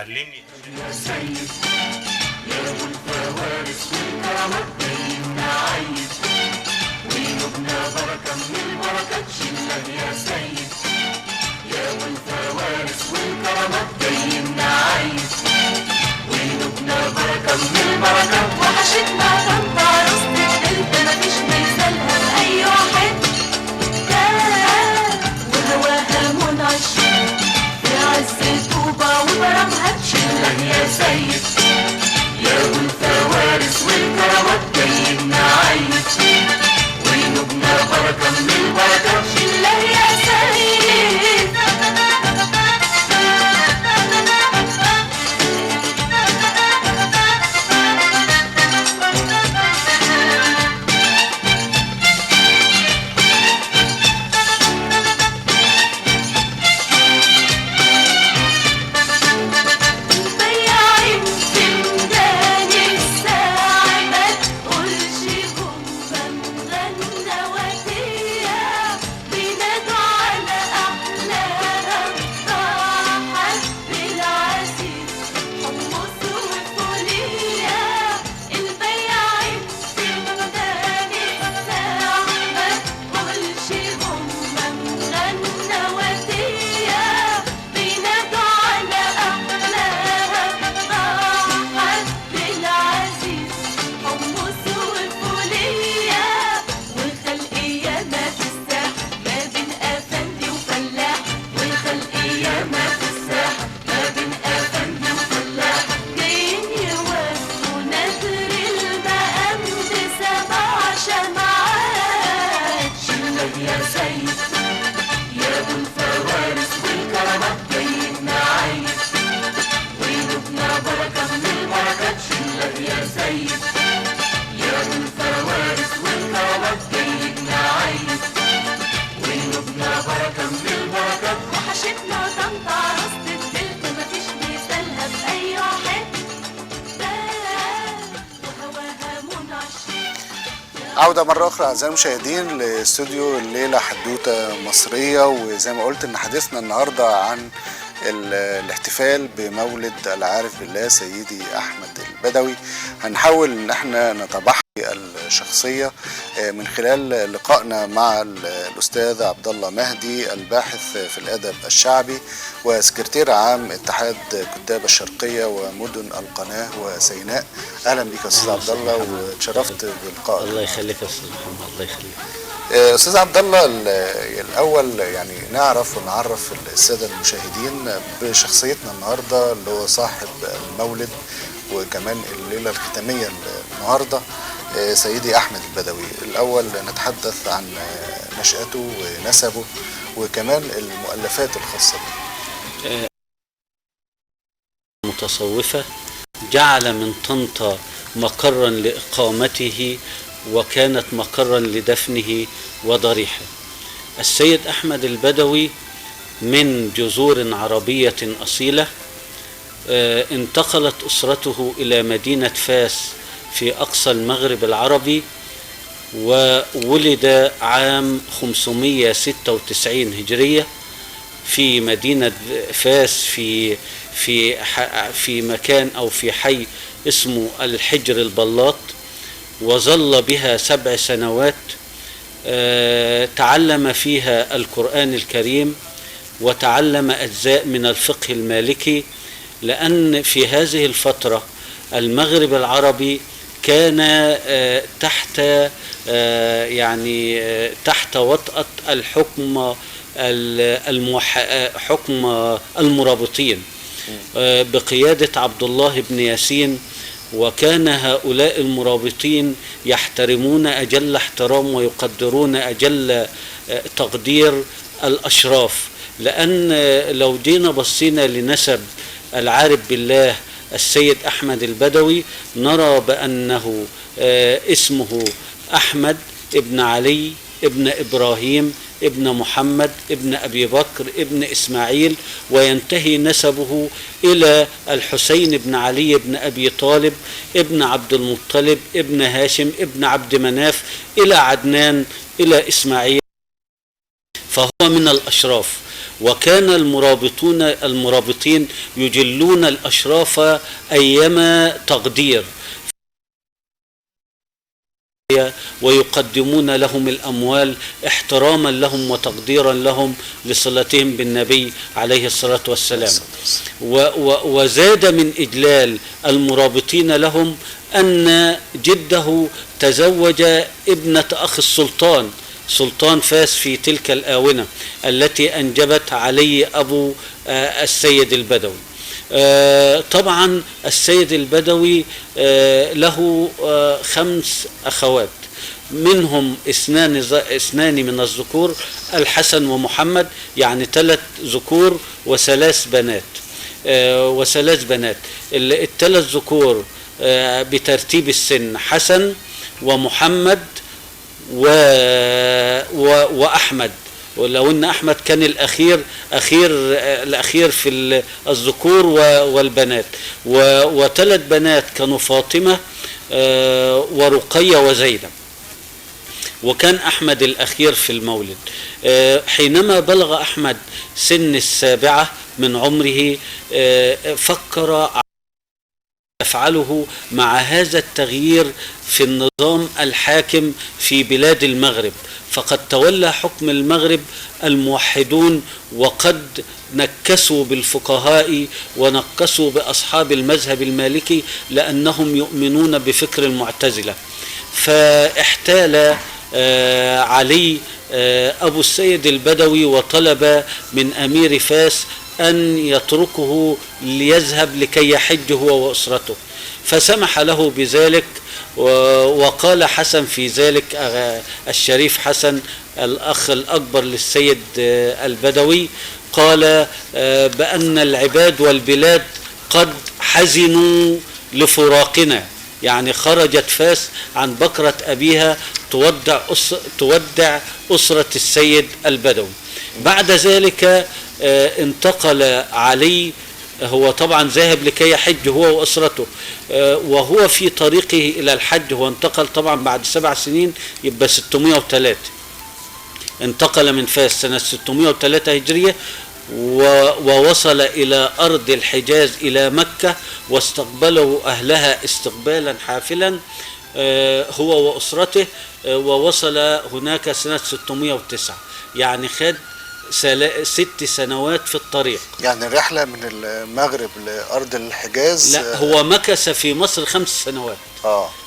علمني. يا سيد يا ابو الفوارس والكرامات جايين نعيد وينوبنا بركة من البركات. شله يا سيد يا ابو الفوارس والكرامات جايين نعيد وينوبنا بركة من البركات. وحشتنا طنطا عروسة الدلتا مفيش مثالها في أي حتة، وهواها منعش في عز طوبة وبرمها. شله يا سيد يا ابو الفوارس والكرامات جايين نعيد وينوبنا بركة من البركات. شله يا سيد. بياعين في ميدان الساعة ما تقولش هما مغنواتية، بينادوا على أحلاها طه بالعزيز حمص وفولية. البياعين في ميدان الساعة ما تقولش هما مغنواتية، بينادوا على أحلاها طه بالعزيز حمص وفولية. والخلق ياما في الساحة ما بين أفندي وفلاح، والخلق ياما في الساحة ما بين أفندي وفلاح، جايين يوفوا نذر المقام بسبع شمعات. شله يا سيد يا ابو الفوارس والكرامات جايين نعيد وينوبنا بركة من البركات. شله يا سيد يا ابو الفوارس والكرامات جايين نعيد وينوبنا بركة من البركات. وحشتنا طنطا عروسة الدلتا مفيش مثالها في أي حتة، وهواها منعش. عودة مرة أخرى أعزائي المشاهدين لاستوديو الليلة حدوتة مصرية، وزي ما قلت إن حديثنا النهاردة عن الاحتفال بمولد العارف بالله سيدي أحمد البدوي. هنحاول إن احنا نتبحر الشخصية من خلال لقائنا مع الأستاذ عبد الله مهدي الباحث في الأدب الشعبي وسكرتير عام اتحاد كتاب الشرقية ومدن القناة وسيناء. أهلا بك يا أستاذ عبد الله، وتشرفت بلقائك. الله يخليك يا استاذ محمد، الله يخليك. استاذ عبد الله، الاول يعني نعرف ونعرف السادة المشاهدين بشخصيتنا النهارده اللي هو صاحب المولد وكمان الليلة الختامية النهارده، سيدي احمد البدوي. الاول نتحدث عن نشأته ونسبه وكمان المؤلفات الخاصة به. متصوفة جعل من طنطا مقرا لإقامته، وكانت مقرا لدفنه وضريحه. السيد أحمد البدوي من جذور عربية أصيلة، انتقلت أسرته إلى مدينة فاس في أقصى المغرب العربي، وولد عام 596 هجرية في مدينة فاس في في في مكان أو في حي اسمه الحجر البلاط، وظل بها 7 سنوات. تعلم فيها القرآن الكريم وتعلم أجزاء من الفقه المالكي، لأن في هذه الفترة المغرب العربي كان تحت يعني تحت وطأة الحكم حكم المرابطين بقيادة عبد الله بن ياسين. وكان هؤلاء المرابطين يحترمون أجل احترام ويقدرون أجل تقدير الأشراف، لأن لو جينا بصينا لنسب العارف بالله السيد أحمد البدوي نرى بأنه اسمه أحمد ابن علي ابن إبراهيم ابن محمد ابن أبي بكر ابن إسماعيل، وينتهي نسبه إلى الحسين بن علي بن أبي طالب ابن عبد المطلب ابن هاشم ابن عبد مناف إلى عدنان إلى إسماعيل، فهو من الأشراف. وكان المرابطين يجلون الأشراف أيما تقدير، ويقدمون لهم الأموال احتراما لهم وتقديرا لهم لصلتهم بالنبي عليه الصلاة والسلام. وزاد من إجلال المرابطين لهم أن جده تزوج ابنة أخ السلطان، سلطان فاس في تلك الآونة التي أنجبت علي أبو السيد البدوي. طبعا السيد البدوي له 5 أخوات، منهم اثنان من الذكور، الحسن ومحمد، يعني 3 ذكور وثلاث بنات. الثلاث ذكور بترتيب السن حسن ومحمد وأحمد، ولو أن أحمد كان الأخير الأخير في الذكور والبنات. وثلاث بنات كانوا فاطمة ورقية وزينب، وكان أحمد الأخير في المولد. حينما بلغ أحمد سن 7 من عمره فكر يفعله مع هذا التغيير في النظام الحاكم في بلاد المغرب، فقد تولى حكم المغرب الموحدون، وقد نكسوا بالفقهاء ونكسوا بأصحاب المذهب المالكي لأنهم يؤمنون بفكر المعتزلة. فاحتال علي أبو السيد البدوي وطلب من أمير فاس أن يتركه ليذهب لكي يحج هو وأسرته، فسمح له بذلك. وقال حسن في ذلك، الشريف حسن الأخ الأكبر للسيد البدوي، قال بأن العباد والبلاد قد حزنوا لفراقنا، يعني خرجت فاس عن بكرة أبيها تودع أسرة السيد البدوي. بعد ذلك انتقل علي، هو طبعا ذاهب لكي يحج هو وأسرته، وهو في طريقه إلى الحج، هو انتقل طبعا بعد 7 سنين، يبقى 603، انتقل من فاس سنة 603 هجرية، ووصل إلى أرض الحجاز إلى مكة، واستقبله أهلها استقبالا حافلا هو وأسرته، ووصل هناك سنة 609، يعني خد 6 سنوات في الطريق. يعني الرحلة من المغرب لأرض الحجاز. لا، هو مكث في مصر 5 سنوات.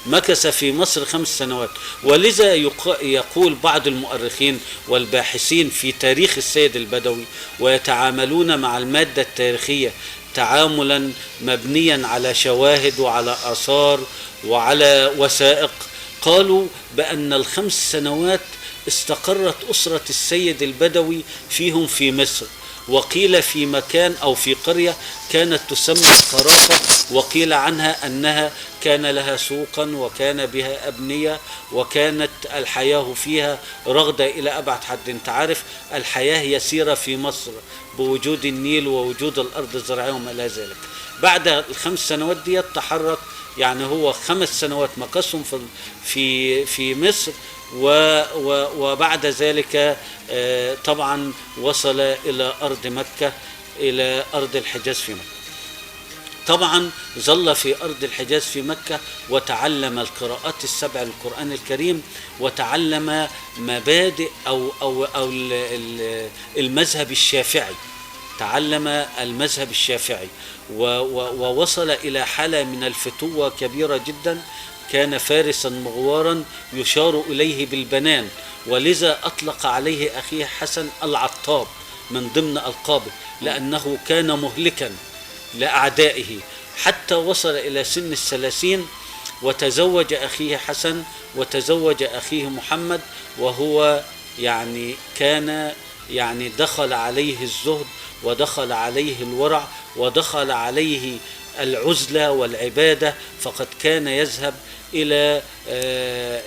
مكث في مصر 5 سنوات. ولذا يقول بعض المؤرخين والباحثين في تاريخ السيد البدوي، ويتعاملون مع المادة التاريخية تعاملا مبنيا على شواهد وعلى آثار وعلى وثائق، قالوا بأن ال5 سنوات استقرت أسرة السيد البدوي فيهم في مصر، وقيل في مكان أو في قرية كانت تسمى القرافة، وقيل عنها أنها كان لها سوقا وكان بها أبنية، وكانت الحياة فيها رغدة إلى أبعد حد. انت عارف الحياة يسيرة في مصر بوجود النيل ووجود الأرض الزراعية وما إلى ذلك. بعد ال5 سنوات دي تحرك، يعني هو 5 سنوات مكثهم في مصر، وبعد ذلك طبعا وصل إلى أرض مكة، إلى أرض الحجاز في مكة. طبعا ظل في أرض الحجاز في مكة وتعلم القراءات 7 للقرآن الكريم، وتعلم مبادئ أو أو أو المذهب الشافعي، تعلم المذهب الشافعي، ووصل إلى حالة من الفتوة كبيرة جدا. كان فارسا مغوارا يشار إليه بالبنان، ولذا أطلق عليه أخيه حسن العطاب من ضمن ألقابه، لأنه كان مهلكا لأعدائه، حتى وصل إلى سن 30 وتزوج أخيه حسن وتزوج أخيه محمد، وهو يعني كان يعني دخل عليه الزهد ودخل عليه الورع ودخل عليه العزلة والعبادة، فقد كان يذهب إلى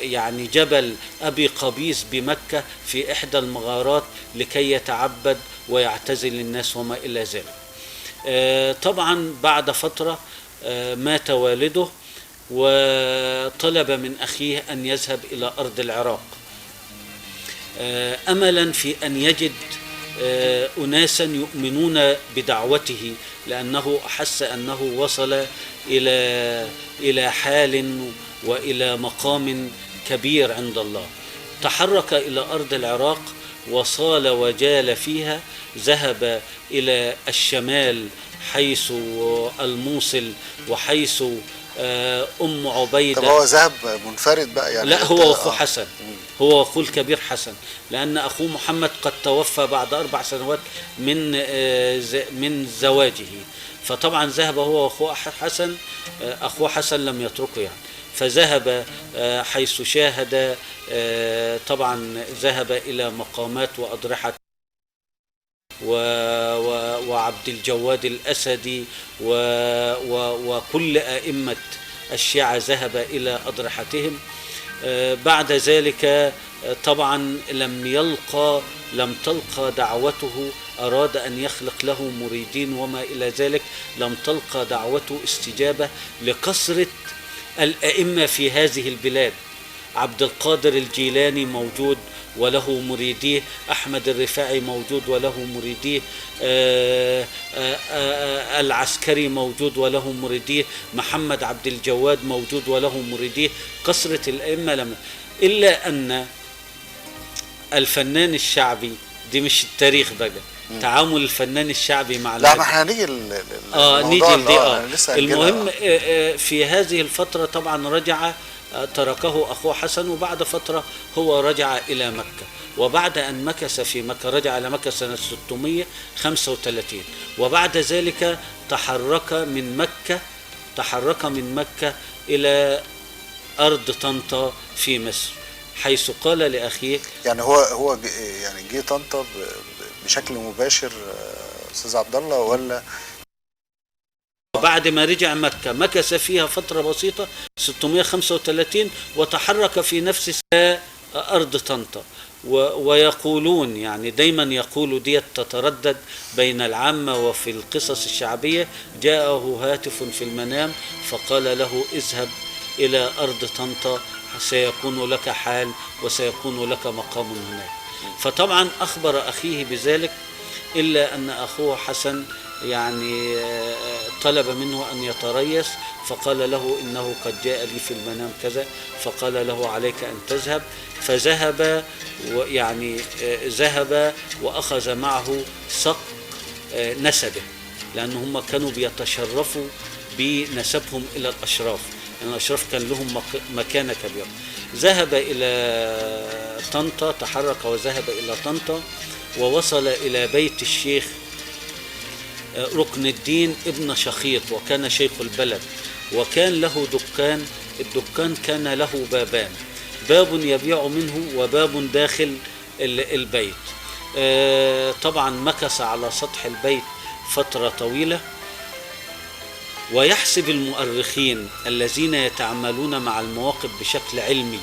يعني جبل أبي قبيس بمكة في إحدى المغارات لكي يتعبد ويعتزل الناس وما إلى ذلك. طبعا بعد فترة مات والده، وطلب من أخيه أن يذهب إلى أرض العراق، أملا في أن يجد أناسا يؤمنون بدعوته، لأنه أحس أنه وصل إلى حال وإلى مقام كبير عند الله. تحرك إلى أرض العراق وصال وجال فيها، ذهب إلى الشمال حيث الموصل وحيث أم عبيدة. طب هو ذهب منفرد بقى يعني؟ لا، هو أخوه حسن، هو أخوه الكبير حسن، لأن أخوه محمد قد توفى بعد 4 سنوات من زواجه. فطبعا ذهب هو وأخوه حسن، أخوه حسن لم يتركه يعني، فذهب حيث شاهد، طبعا ذهب إلى مقامات وأضرحة وعبد الجواد الأسدي وكل أئمة الشيعة ذهب إلى أضرحتهم. بعد ذلك طبعا لم تلقى دعوته، أراد أن يخلق له مريدين وما إلى ذلك، لم تلقى دعوته استجابة لكثرة الأئمة في هذه البلاد. عبد القادر الجيلاني موجود وله مريديه، أحمد الرفاعي موجود وله مريديه، العسكري موجود وله مريديه، محمد عبد الجواد موجود وله مريديه. كثرة الأئمة لم، إلا أن الفنان الشعبي، دي مش التاريخ بقى، تعامل الفنان الشعبي مع لا، ما احنا هنيجي نيجي لدي. المهم في هذه الفترة طبعا رجع، تركه أخوه حسن، وبعد فترة هو رجع إلى مكة، وبعد أن مكث في مكة رجع إلى مكة سنة 635، وبعد ذلك تحرك من مكة إلى أرض طنطا في مصر، حيث قال لأخيه. يعني هو يعني جه طنطا بشكل مباشر أستاذ عبد الله، ولا بعد ما رجع مكة مكث فيها فترة بسيطة 635، وتحرك في نفس أرض طنطا. ويقولون يعني دايما يقولوا ديت تتردد بين العامة وفي القصص الشعبية، جاءه هاتف في المنام فقال له اذهب إلى أرض طنطا سيكون لك حال وسيكون لك مقام هناك. فطبعا أخبر أخيه بذلك، إلا أن أخوه حسن يعني طلب منه أن يتريث، فقال له إنه قد جاء لي في المنام كذا، فقال له عليك أن تذهب. فذهب، ويعني ذهب وأخذ معه صق نسبه، لأن هم كانوا بيتشرفوا بنسبهم إلى الأشراف، لأن الأشراف كان لهم مكانة كبيرة. ذهب إلى طنطا، تحرك وذهب إلى طنطا، ووصل إلى بيت الشيخ ركن الدين ابن شخيط، وكان شيخ البلد، وكان له دكان. الدكان كان له بابان، باب يبيع منه وباب داخل البيت. طبعا مكث على سطح البيت فترة طويلة. ويحسب المؤرخين الذين يتعاملون مع المواقف بشكل علمي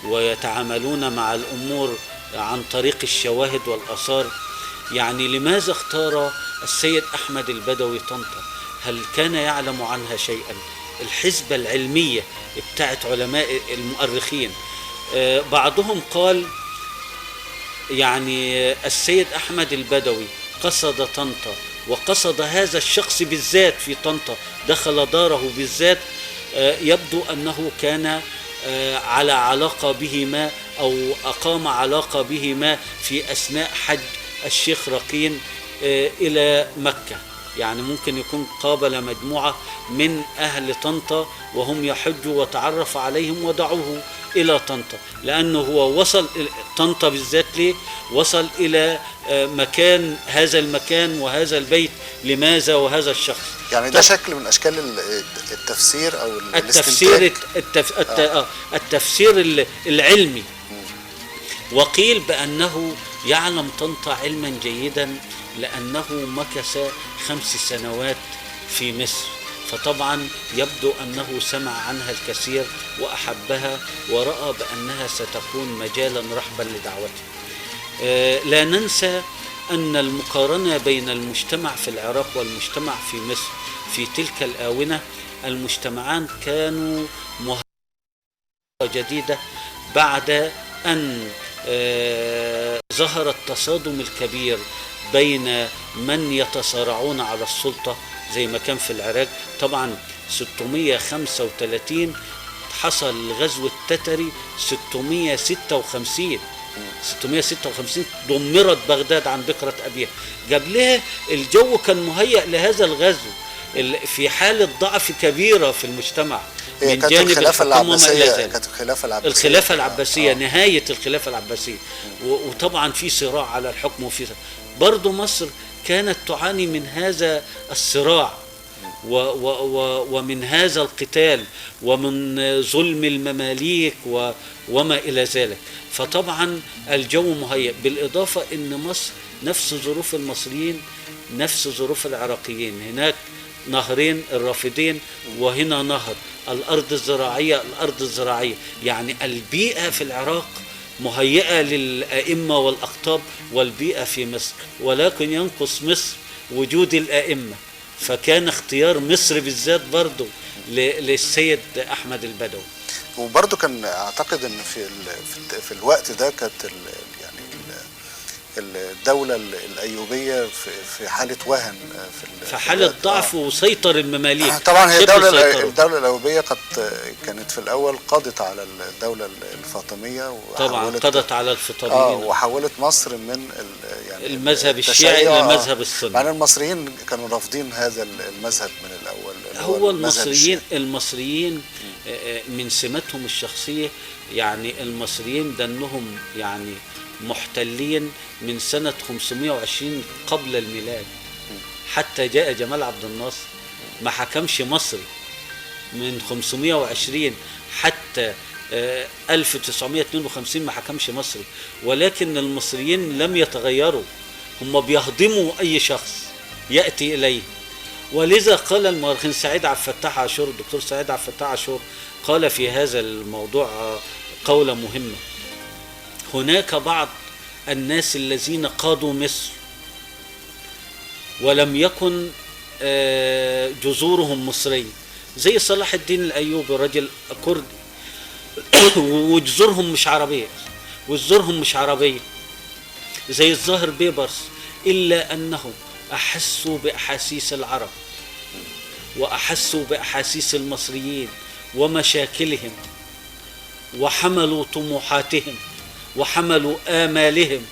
ويتعاملون مع الأمور عن طريق الشواهد والآثار، يعني لماذا اختار السيد أحمد البدوي طنطا؟ هل كان يعلم عنها شيئا؟ الحسبة العلمية بتاعت علماء المؤرخين، بعضهم قال يعني السيد أحمد البدوي قصد طنطا، وقصد هذا الشخص بالذات في طنطا، دخل داره بالذات، يبدو أنه كان على علاقة بهما أو أقام علاقة بهما في أثناء حج الشيخ رقين إلى مكة. يعني ممكن يكون قابل مجموعة من أهل طنطا وهم يحجوا وتعرف عليهم ودعوه إلى طنطا، لأنه هو وصل طنطا بالذات. ليه وصل إلى مكان هذا المكان وهذا البيت؟ لماذا وهذا الشخص؟ يعني ده شكل من أشكال التفسير أو التفسير التفسير العلمي. وقيل بأنه يعلم طنطا علما جيدا لأنه مكث 5 سنوات في مصر، فطبعا يبدو أنه سمع عنها الكثير وأحبها ورأى بأنها ستكون مجالا رحبا لدعوته. لا ننسى أن المقارنة بين المجتمع في العراق والمجتمع في مصر في تلك الآونة، المجتمعان كانوا مهمة جديدة بعد أن ظهر التصادم الكبير بين من يتصارعون على السلطة زي ما كان في العراق. طبعا 635 حصل الغزو التتري، 656 دمرت بغداد عن بكرة أبيها. قبلها الجو كان مهيأ لهذا الغزو في حالة ضعف كبيرة في المجتمع من جانب الخلافة العباسية. كانت الخلافة العباسية، الخلافة العباسية، نهاية الخلافة العباسية، وطبعا في صراع على الحكم، وفي برضو مصر كانت تعاني من هذا الصراع ومن هذا القتال ومن ظلم المماليك وما إلى ذلك. فطبعا الجو مهيئ، بالإضافة أن مصر نفس ظروف المصريين نفس ظروف العراقيين، هناك نهرين الرافدين وهنا نهر، الأرض الزراعية الأرض الزراعية، يعني البيئة في العراق مهيئة للأئمة والأقطاب والبيئة في مصر، ولكن ينقص مصر وجود الأئمة، فكان اختيار مصر بالذات برضو للسيد أحمد البدوي. وبرضو كان أعتقد أن في الوقت ده كانت يعني الدولة الأيوبية في حالة وهن، في حالة ضعف وسيطر المماليك. طبعا هي الدولة الأيوبية قد كانت في الأول قضت على الدولة الفاطمية، طبعا قضت على الفاطميين، وحولت مصر من يعني المذهب الشيعي إلى المذهب السني. مع أن المصريين كانوا رافضين هذا المذهب من الأول. هو المصريين من سماتهم الشخصية، يعني المصريين دنهم يعني محتلين من سنة 520 قبل الميلاد، حتى جاء جمال عبد الناصر ما حكمش مصري من 520 حتى 1952 ما حكمش مصري. ولكن المصريين لم يتغيروا، هم بيهضموا أي شخص يأتي إليه. ولذا قال المؤرخين سعيد عبد الفتاح عاشور، الدكتور سعيد عبد الفتاح عاشور قال في هذا الموضوع قولة مهمة: هناك بعض الناس الذين قادوا مصر ولم يكن جذورهم مصرية، زي صلاح الدين الأيوبي رجل كردي وجذورهم مش عربية، وجذورهم مش عربية زي الظاهر بيبرس، إلا أنهم أحسوا بأحاسيس العرب وأحسوا بأحاسيس المصريين ومشاكلهم، وحملوا طموحاتهم وحملوا آمالهم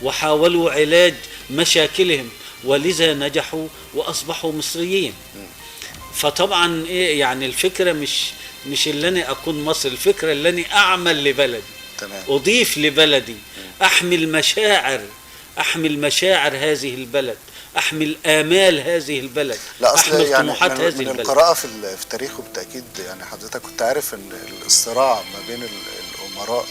وحاولوا علاج مشاكلهم، ولذا نجحوا وأصبحوا مصريين. فطبعا إيه يعني الفكرة مش اللي أنا أكون مصري، الفكرة اللي أنا أعمل لبلدي، تمام، أضيف لبلدي، أحمل مشاعر، أحمل مشاعر هذه البلد، أحمل آمال هذه البلد، لا أصل أحمل يعني طموحات هذه من البلد. القراءة في التاريخ، وبالتأكيد يعني حضرتك كنت عارف أن الصراع ما بين الأمراء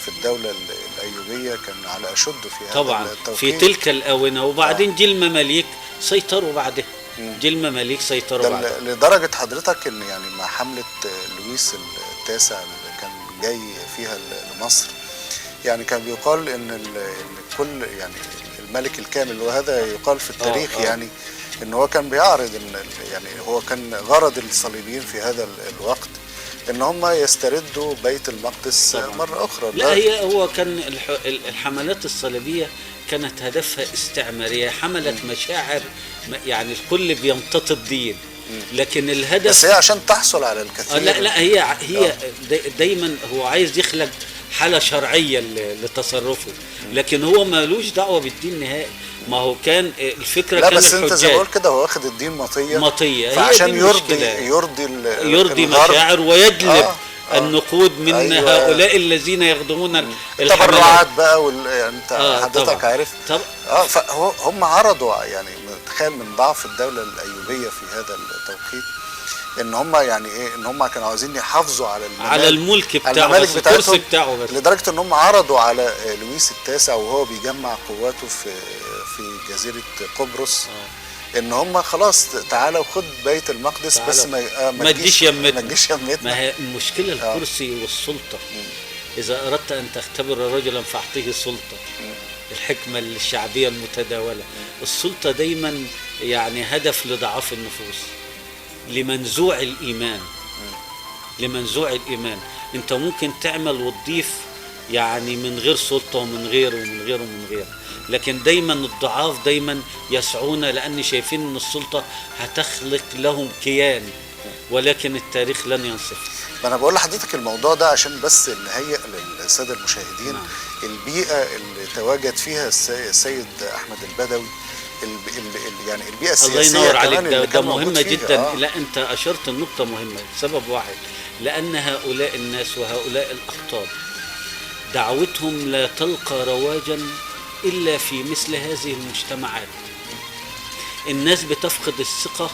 في الدولة الأيوبية كان على أشده في هذا طبعا التوقيت، في تلك الآونة. وبعدين جه المماليك سيطروا بعدها، جه المماليك سيطروا بعدها، لدرجة حضرتك أن يعني مع حملة لويس التاسع اللي كان جاي فيها لمصر، يعني كان بيقال ان كل يعني الملك الكامل، وهذا يقال في التاريخ يعني ان هو كان بيعرض ان يعني هو كان غرض الصليبيين في هذا الوقت ان هم يستردوا بيت المقدس طبعا مرة اخرى. لا هي هو كان الحملات الصليبية كانت هدفها استعمارية، حملت مشاعر يعني الكل بيمتطي الدين، لكن الهدف بس هي عشان تحصل على الكثير. لا لا هي دايما هو عايز يخلق حالة شرعية لتصرفه، لكن هو مالوش دعوة بالدين نهائي. ما هو كان الفكرة لا كان بس انت زي ما بقول كده هو واخد الدين مطية، فعشان يرضي مشاعر ويجلب النقود من هؤلاء الذين يخدمون التبرعات بقى يعني انت حضرتك عارف. فهو هم عرضوا يعني تخيل من ضعف الدولة الأيوبية في هذا التوقيت ان هم يعني ايه ان هم كانوا عاوزين يحافظوا على الممالك، على الملك بتاعه، بس الكرسي بتاعه بس، لدرجة ان هم عرضوا على لويس التاسع وهو بيجمع قواته في جزيرة قبرص ان هم خلاص تعالى وخد بيت المقدس بس ما تجيش يمتنا، ما تجيش يمتنا. ما هي المشكلة الكرسي والسلطة. اذا اردت ان تختبر رجلا فاعطيه سلطة. الحكمة الشعبية المتداولة. السلطة دايما يعني هدف لضعاف النفوس، لمنزوع الإيمان، لمنزوع الإيمان. أنت ممكن تعمل وتضيف يعني من غير سلطة ومن غير ومن غير ومن غير. لكن دايما الضعاف دايما يسعون، لأن شايفين أن السلطة هتخلق لهم كيان، ولكن التاريخ لن ينصف. ما أنا بقول لحضرتك الموضوع ده عشان بس نهيئ للسادة المشاهدين. نعم. البيئة اللي تواجد فيها السيد أحمد البدوي، يعني البيئة السياسية. الله ينور عليك، ده مهمة جدا. لا، أنت أشرت النقطة مهمة. سبب واحد، لأن هؤلاء الناس وهؤلاء الأقطاب دعوتهم لا تلقى رواجا إلا في مثل هذه المجتمعات. الناس بتفقد الثقة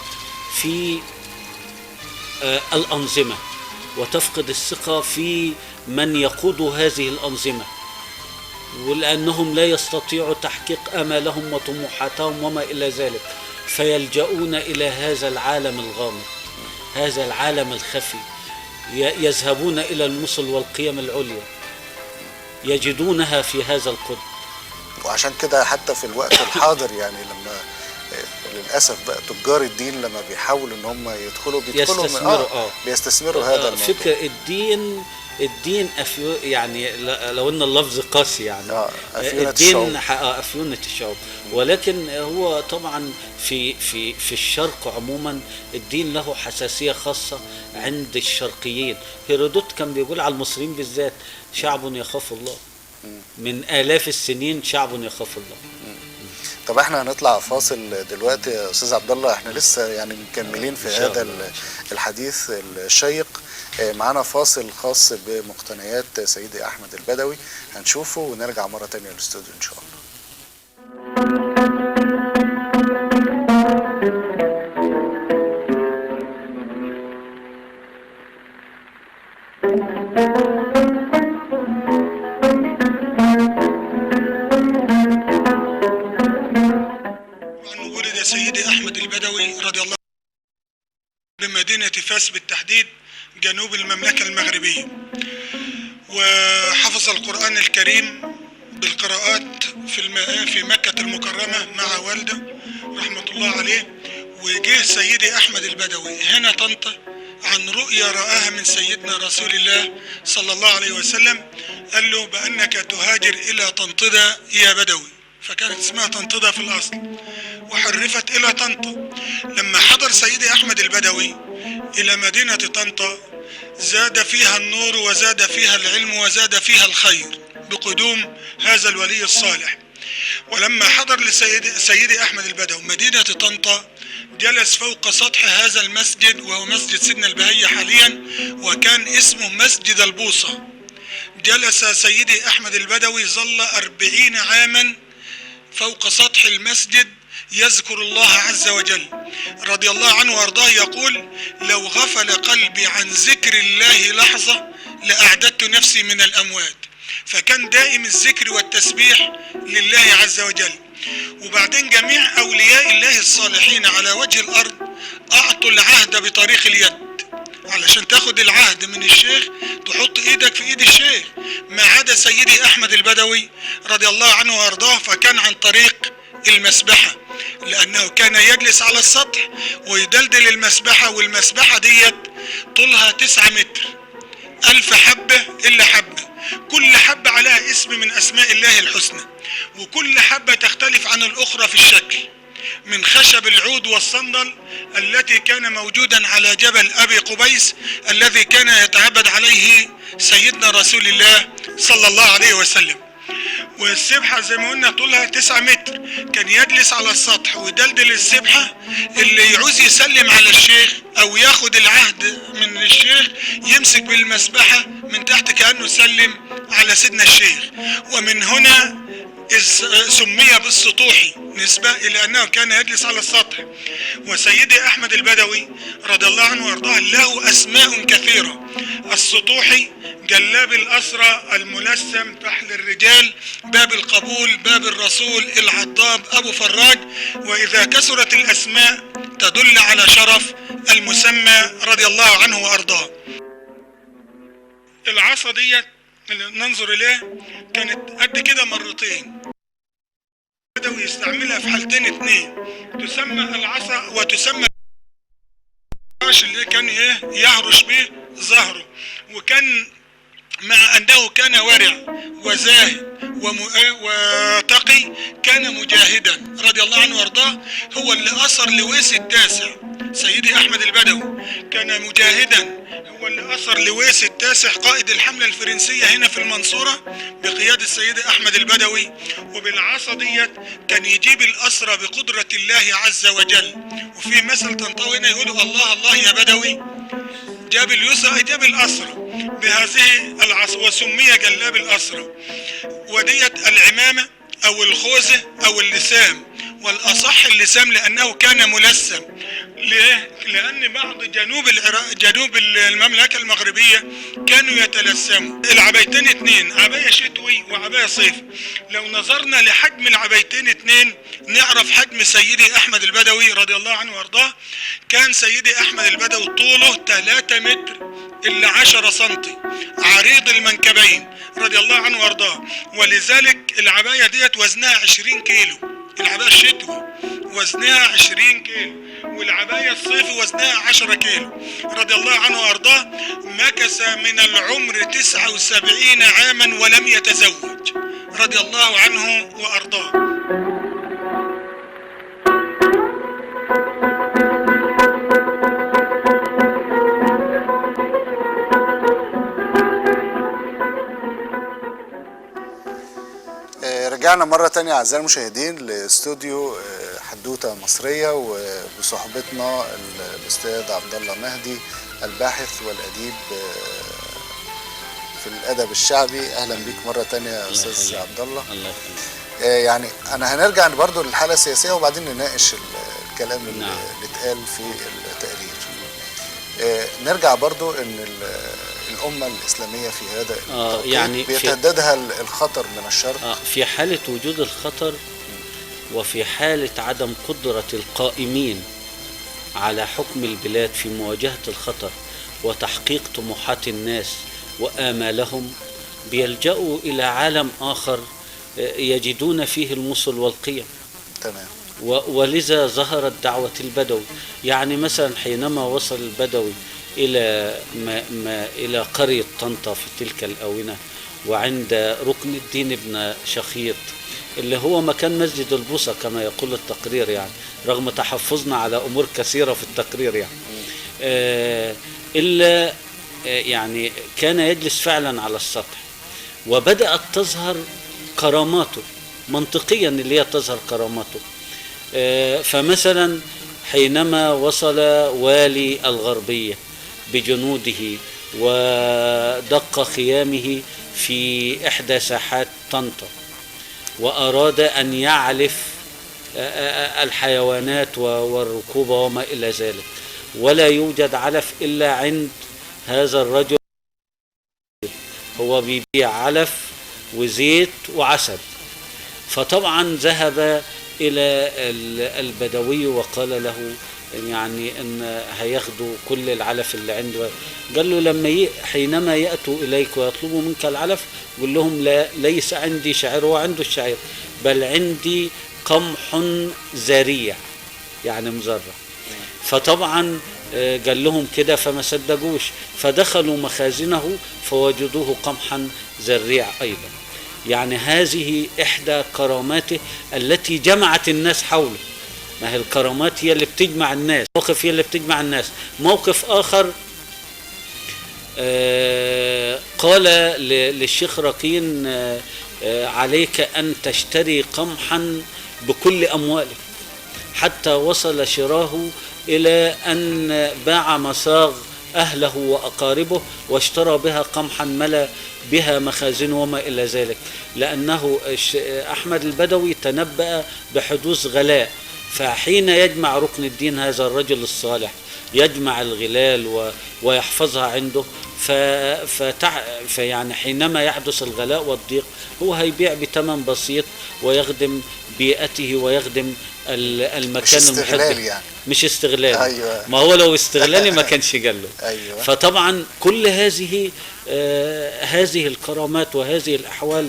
في الأنظمة، وتفقد الثقة في من يقود هذه الأنظمة، ولأنهم لا يستطيعوا تحقيق آمالهم وطموحاتهم وما إلى ذلك، فيلجؤون إلى هذا العالم الغامض، هذا العالم الخفي، يذهبون إلى المثل والقيم العليا يجدونها في هذا القطب. وعشان كده حتى في الوقت الحاضر، يعني لما للأسف بقى تجار الدين لما بيحاولوا ان هم يدخلوا بيدخلوا بيستثمروا هذا الموضوع. فكرة الدين يعني لو ان اللفظ قاسي، يعني الدين أفيونة الشعوب، ولكن هو طبعا في في في الشرق عموما الدين له حساسية خاصة عند الشرقيين. هيرودوت كان بيقول على المصريين بالذات شعب يخاف الله، من آلاف السنين شعب يخاف الله. طب احنا هنطلع فاصل دلوقتي يا استاذ عبد الله، احنا لسه يعني مكملين في هذا الحديث الشيق. معانا فاصل خاص بمقتنيات سيدي احمد البدوي، هنشوفه ونرجع مرة تانية للاستوديو ان شاء الله. سيدي أحمد البدوي رضي الله بمدينة فاس بالتحديد جنوب المملكة المغربية، وحفظ القرآن الكريم بالقراءات في مكة المكرمة مع والده رحمة الله عليه. وجه سيدي أحمد البدوي هنا طنطا عن رؤيا رآها من سيدنا رسول الله صلى الله عليه وسلم، قال له بأنك تهاجر إلى طنطدا يا بدوي، فكانت اسمها طنطدا في الأصل وحرفت إلى طنطا. لما حضر سيدي أحمد البدوي إلى مدينة طنطا زاد فيها النور وزاد فيها العلم وزاد فيها الخير بقدوم هذا الولي الصالح. ولما حضر لسيدي أحمد البدوي مدينة طنطا جلس فوق سطح هذا المسجد، وهو مسجد سيدنا البهية حاليا، وكان اسمه مسجد البوصة. جلس سيدي أحمد البدوي ظل 40 عاما فوق سطح المسجد يذكر الله عز وجل. رضي الله عنه وارضاه يقول: لو غفل قلبي عن ذكر الله لحظة لأعددت نفسي من الأموات. فكان دائم الذكر والتسبيح لله عز وجل. وبعدين جميع أولياء الله الصالحين على وجه الأرض أعطوا العهد بطريق اليد، علشان تاخد العهد من الشيخ تحط ايدك في ايد الشيخ، ما عدا سيدي احمد البدوي رضي الله عنه وارضاه فكان عن طريق المسبحة، لانه كان يجلس على السطح ويدلدل المسبحة، والمسبحة ديت طولها 9 متر، 1000 حبة الا حبة، كل حبة عليها اسم من اسماء الله الحسنى، وكل حبة تختلف عن الاخرى في الشكل، من خشب العود والصندل التي كان موجودا على جبل أبي قبيس الذي كان يتعبد عليه سيدنا رسول الله صلى الله عليه وسلم. والسبحة زي ما قلنا طولها 9 متر، كان يجلس على السطح ويدلدل السبحة، اللي يعوز يسلم على الشيخ أو ياخد العهد من الشيخ يمسك بالمسبحة من تحت كأنه سلم على سيدنا الشيخ. ومن هنا سمي بالسطوحي نسبة إلى أنه كان يجلس على السطح. وسيدي أحمد البدوي رضي الله عنه وأرضاه له أسماء كثيرة: السطوحي، جلاب الأسرى، الملثم، فحل الرجال، باب القبول، باب الرسول، العضاب، أبو فراج. وإذا كثرت الأسماء تدل على شرف المسمى رضي الله عنه وأرضاه. العصا ديت اللي ننظر إليه كانت قد كده مرتين، بدأوا يستعملها في حالتين اتنين، تسمى العصا وتسمى العرش اللي كان ايه يهرش به ظهره. وكان مع أنه كان ورع وزاهد وتقي، كان مجاهدا رضي الله عنه وارضاه. هو اللي أثر لويس التاسع، سيدي أحمد البدوي كان مجاهدا، هو اللي أثر لويس التاسع قائد الحملة الفرنسية هنا في المنصورة بقيادة السيد أحمد البدوي، وبالعصا ديت كان يجيب الأسرى بقدرة الله عز وجل. وفي مثل طنطاوي هنا يقولوا الله الله يا بدوي، جاب اليسرى جاب الأسرى بهذه العصا، وسمي جلاب الأسرى. وديت العمامة أو الخوذة أو اللسام، والأصح اللسام لأنه كان ملسم. ليه؟ لأن بعض جنوب العراق، جنوب المملكة المغربية كانوا يتلسموا. العبايتين اتنين، عباية شتوي وعباية صيف. لو نظرنا لحجم العبايتين اتنين نعرف حجم سيدي أحمد البدوي رضي الله عنه وارضاه. كان سيدي أحمد البدوي طوله 3 متر إلا 10 سنتي، عريض المنكبين رضي الله عنه وارضاه. ولذلك العباية ديت وزنها 20 كيلو، العباية الشتوي وزنها 20 كيلو، والعباية الصيفي وزنها 10 كيلو رضي الله عنه وارضاه. مكث من العمر 79 عاما ولم يتزوج رضي الله عنه وارضاه. رجعنا مرة تانية أعزائي المشاهدين لاستوديو حدوتة مصرية، وبصحبتنا الأستاذ عبد الله مهدي الباحث والأديب في الأدب الشعبي. أهلا بيك مرة تانية يا أستاذ عبد الله. الله يخليك. يعني أنا هنرجع برضو للحالة السياسية وبعدين نناقش الكلام اللي اتقال في التقرير. نرجع برضو إن الأمة الإسلامية في هذا التوقيت يعني بيتهددها الخطر من الشرق. في حالة وجود الخطر وفي حالة عدم قدرة القائمين على حكم البلاد في مواجهة الخطر وتحقيق طموحات الناس وآمالهم، بيلجأوا إلى عالم آخر يجدون فيه المثل والقيم. تمام. ولذا ظهرت دعوة البدوي. يعني مثلا حينما وصل البدوي إلى ما إلى قرية طنطا في تلك الآونة، وعند ركن الدين ابن شخيط اللي هو مكان مسجد البوصة كما يقول التقرير، يعني رغم تحفظنا على أمور كثيرة في التقرير يعني إلا يعني كان يجلس فعلا على السطح، وبدأت تظهر كراماته منطقيا اللي هي تظهر كراماته. فمثلا حينما وصل والي الغربية بجنوده ودق خيامه في إحدى ساحات طنطا وأراد أن يعلف الحيوانات والركوبة وما إلى ذلك، ولا يوجد علف إلا عند هذا الرجل، هو بيبيع علف وزيت وعسل. فطبعا ذهب إلى البدوي وقال له يعني أن هياخدوا كل العلف اللي عنده. قال له لما حينما يأتوا إليك ويطلبوا منك العلف قل لهم لا، ليس عندي شعير، هو عنده الشعير، بل عندي قمح زريع يعني مزرع. فطبعا قال لهم كده فما صدقوش، فدخلوا مخازنه فوجدوه قمحا زريع أيضا. يعني هذه إحدى كراماته التي جمعت الناس حوله. ما هي الكرامات هي اللي بتجمع الناس، موقف هي اللي بتجمع الناس. موقف آخر قال للشيخ رقين عليك أن تشتري قمحا بكل أموالك، حتى وصل شراه إلى أن باع مصاغ أهله وأقاربه واشترى بها قمحا ملا بها مخازنه وما إلى ذلك، لأنه أحمد البدوي تنبأ بحدوث غلاء. فحين يجمع ركن الدين هذا الرجل الصالح يجمع الغلال ويحفظها عنده، فيعني حينما يحدث الغلاء والضيق هو هيبيع بثمن بسيط ويخدم بيئته ويخدم المكان المحيط. يعني مش استغلال. أيوة. ما هو لو استغلالي ما كانش جاله. أيوة. فطبعا كل هذه الكرامات وهذه الأحوال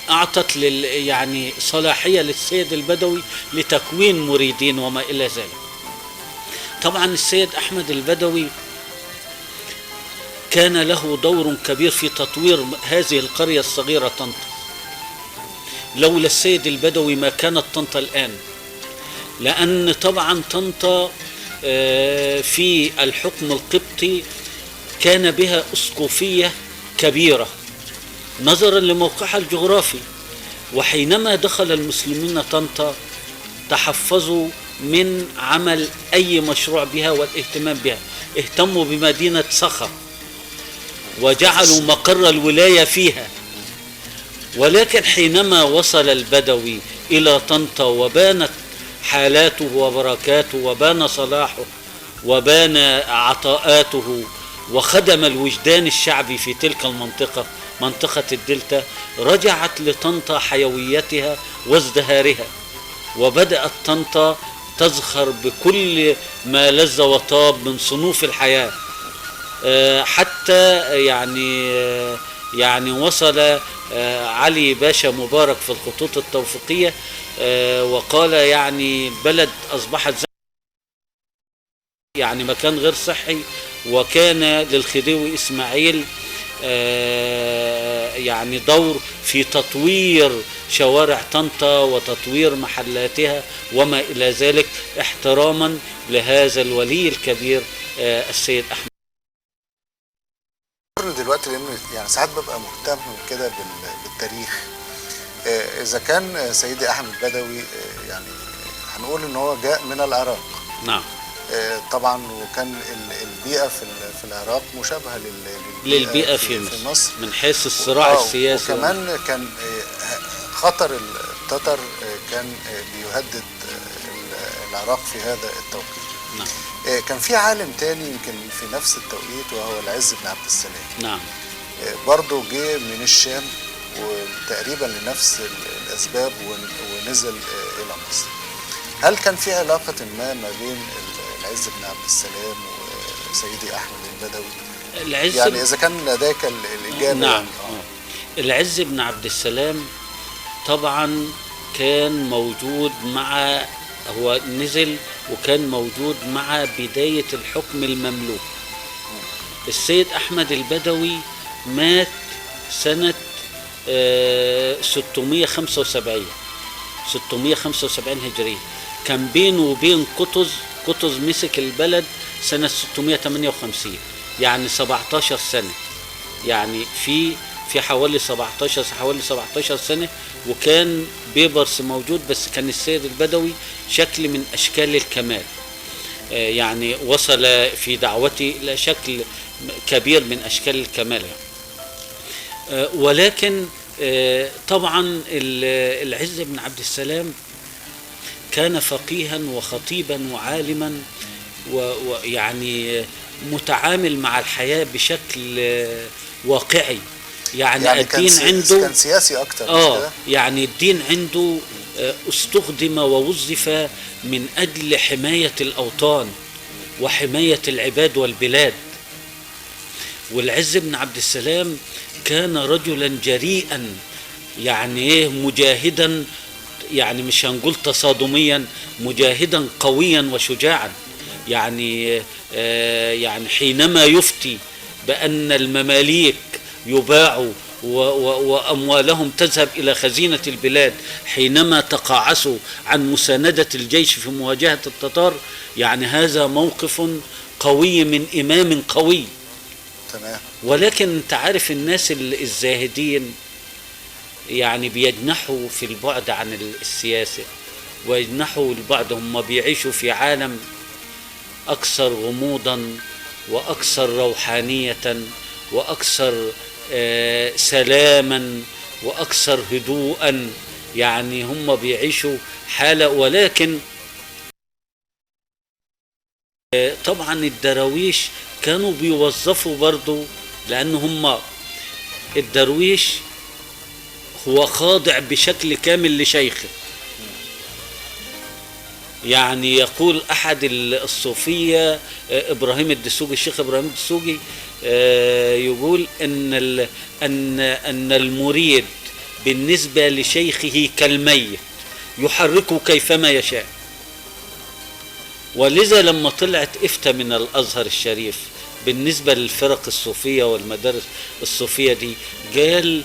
أعطت يعني صلاحية للسيد البدوي لتكوين مريدين وما إلى ذلك. طبعا السيد أحمد البدوي كان له دور كبير في تطوير هذه القرية الصغيرة طنطا. لولا السيد البدوي ما كانت طنطا الآن، لأن طبعا طنطا في الحكم القبطي كان بها أسقفية كبيرة نظرا لموقعها الجغرافي، وحينما دخل المسلمين طنطا تحفظوا من عمل أي مشروع بها والاهتمام بها، اهتموا بمدينة صخا وجعلوا مقر الولاية فيها. ولكن حينما وصل البدوي إلى طنطا وبانت حالاته وبركاته وبان صلاحه وبان عطاءاته وخدم الوجدان الشعبي في تلك المنطقة، منطقة الدلتا، رجعت لطنطا حيويتها وازدهارها، وبدأت طنطا تزخر بكل ما لذ وطاب من صنوف الحياة، حتى يعني وصل علي باشا مبارك في الخطوط التوفيقية وقال يعني البلد أصبحت يعني مكان غير صحي، وكان للخديوي إسماعيل يعني دور في تطوير شوارع طنطا وتطوير محلاتها وما إلى ذلك، احتراما لهذا الولي الكبير السيد أحمد. دلوقتي لأنه يعني ساعات ببقى مهتم كده بالتاريخ، إذا كان سيدي أحمد البدوي يعني هنقول إن هو جاء من العراق. نعم. طبعا، وكان البيئة في العراق مشابهة للبيئة في مصر من حيث الصراع السياسي، وكمان كان خطر التتر كان بيهدد العراق في هذا التوقيت. نعم. كان في عالم تاني يمكن في نفس التوقيت وهو العز بن عبد السلام. نعم. برضه جه من الشام وتقريبا لنفس الأسباب ونزل إلى مصر. هل كان في علاقة ما بين العز بن عبد السلام وسيدي أحمد البدوي؟ العز يعني إذا كان لديك الإجابة. نعم. يعني. العز بن عبد السلام طبعا كان موجود مع، هو نزل وكان موجود مع بداية الحكم المملوك. السيد أحمد البدوي مات سنة 675 هجرية، كان بينه وبين قطز، قطز مسك البلد سنة 658، يعني 17 سنة، يعني في حوالي 17 سنة، وكان بيبرس موجود، بس كان السيد البدوي شكل من أشكال الكمال، يعني وصل في دعوته إلى شكل كبير من أشكال الكمال يعني. ولكن طبعا العز بن عبد السلام كان فقيها وخطيبا وعالما، ويعني متعامل مع الحياة بشكل واقعي، يعني الدين عنده كان سياسي أكتر. يعني الدين عنده استخدم ووظف من أجل حماية الأوطان وحماية العباد والبلاد. والعز بن عبد السلام كان رجلا جريئا، يعني ايه، مجاهدا، يعني مش هنقول تصادميا، مجاهدا قويا وشجاعا، يعني يعني حينما يفتي بأن المماليك يباعوا وأموالهم تذهب إلى خزينة البلاد حينما تقاعسوا عن مساندة الجيش في مواجهة التتار، يعني هذا موقف قوي من إمام قوي. تمام. ولكن انت عارف الناس الزاهدين يعني بيجنحوا في البعد عن السياسة ويجنحوا البعد، هم بيعيشوا في عالم أكثر غموضا وأكثر روحانية وأكثر سلاما وأكثر هدوءا، يعني هم بيعيشوا حالة. ولكن طبعا الدراويش كانوا بيوظفوا برضو، لأن هم الدرويش هو خاضع بشكل كامل لشيخه. يعني يقول أحد الصوفية إبراهيم الدسوقي، الشيخ إبراهيم الدسوقي، يقول أن المريد بالنسبة لشيخه كالميت يحركه كيفما يشاء. ولذا لما طلعت إفتاء من الأزهر الشريف بالنسبة للفرق الصوفية والمدارس الصوفية دي، قال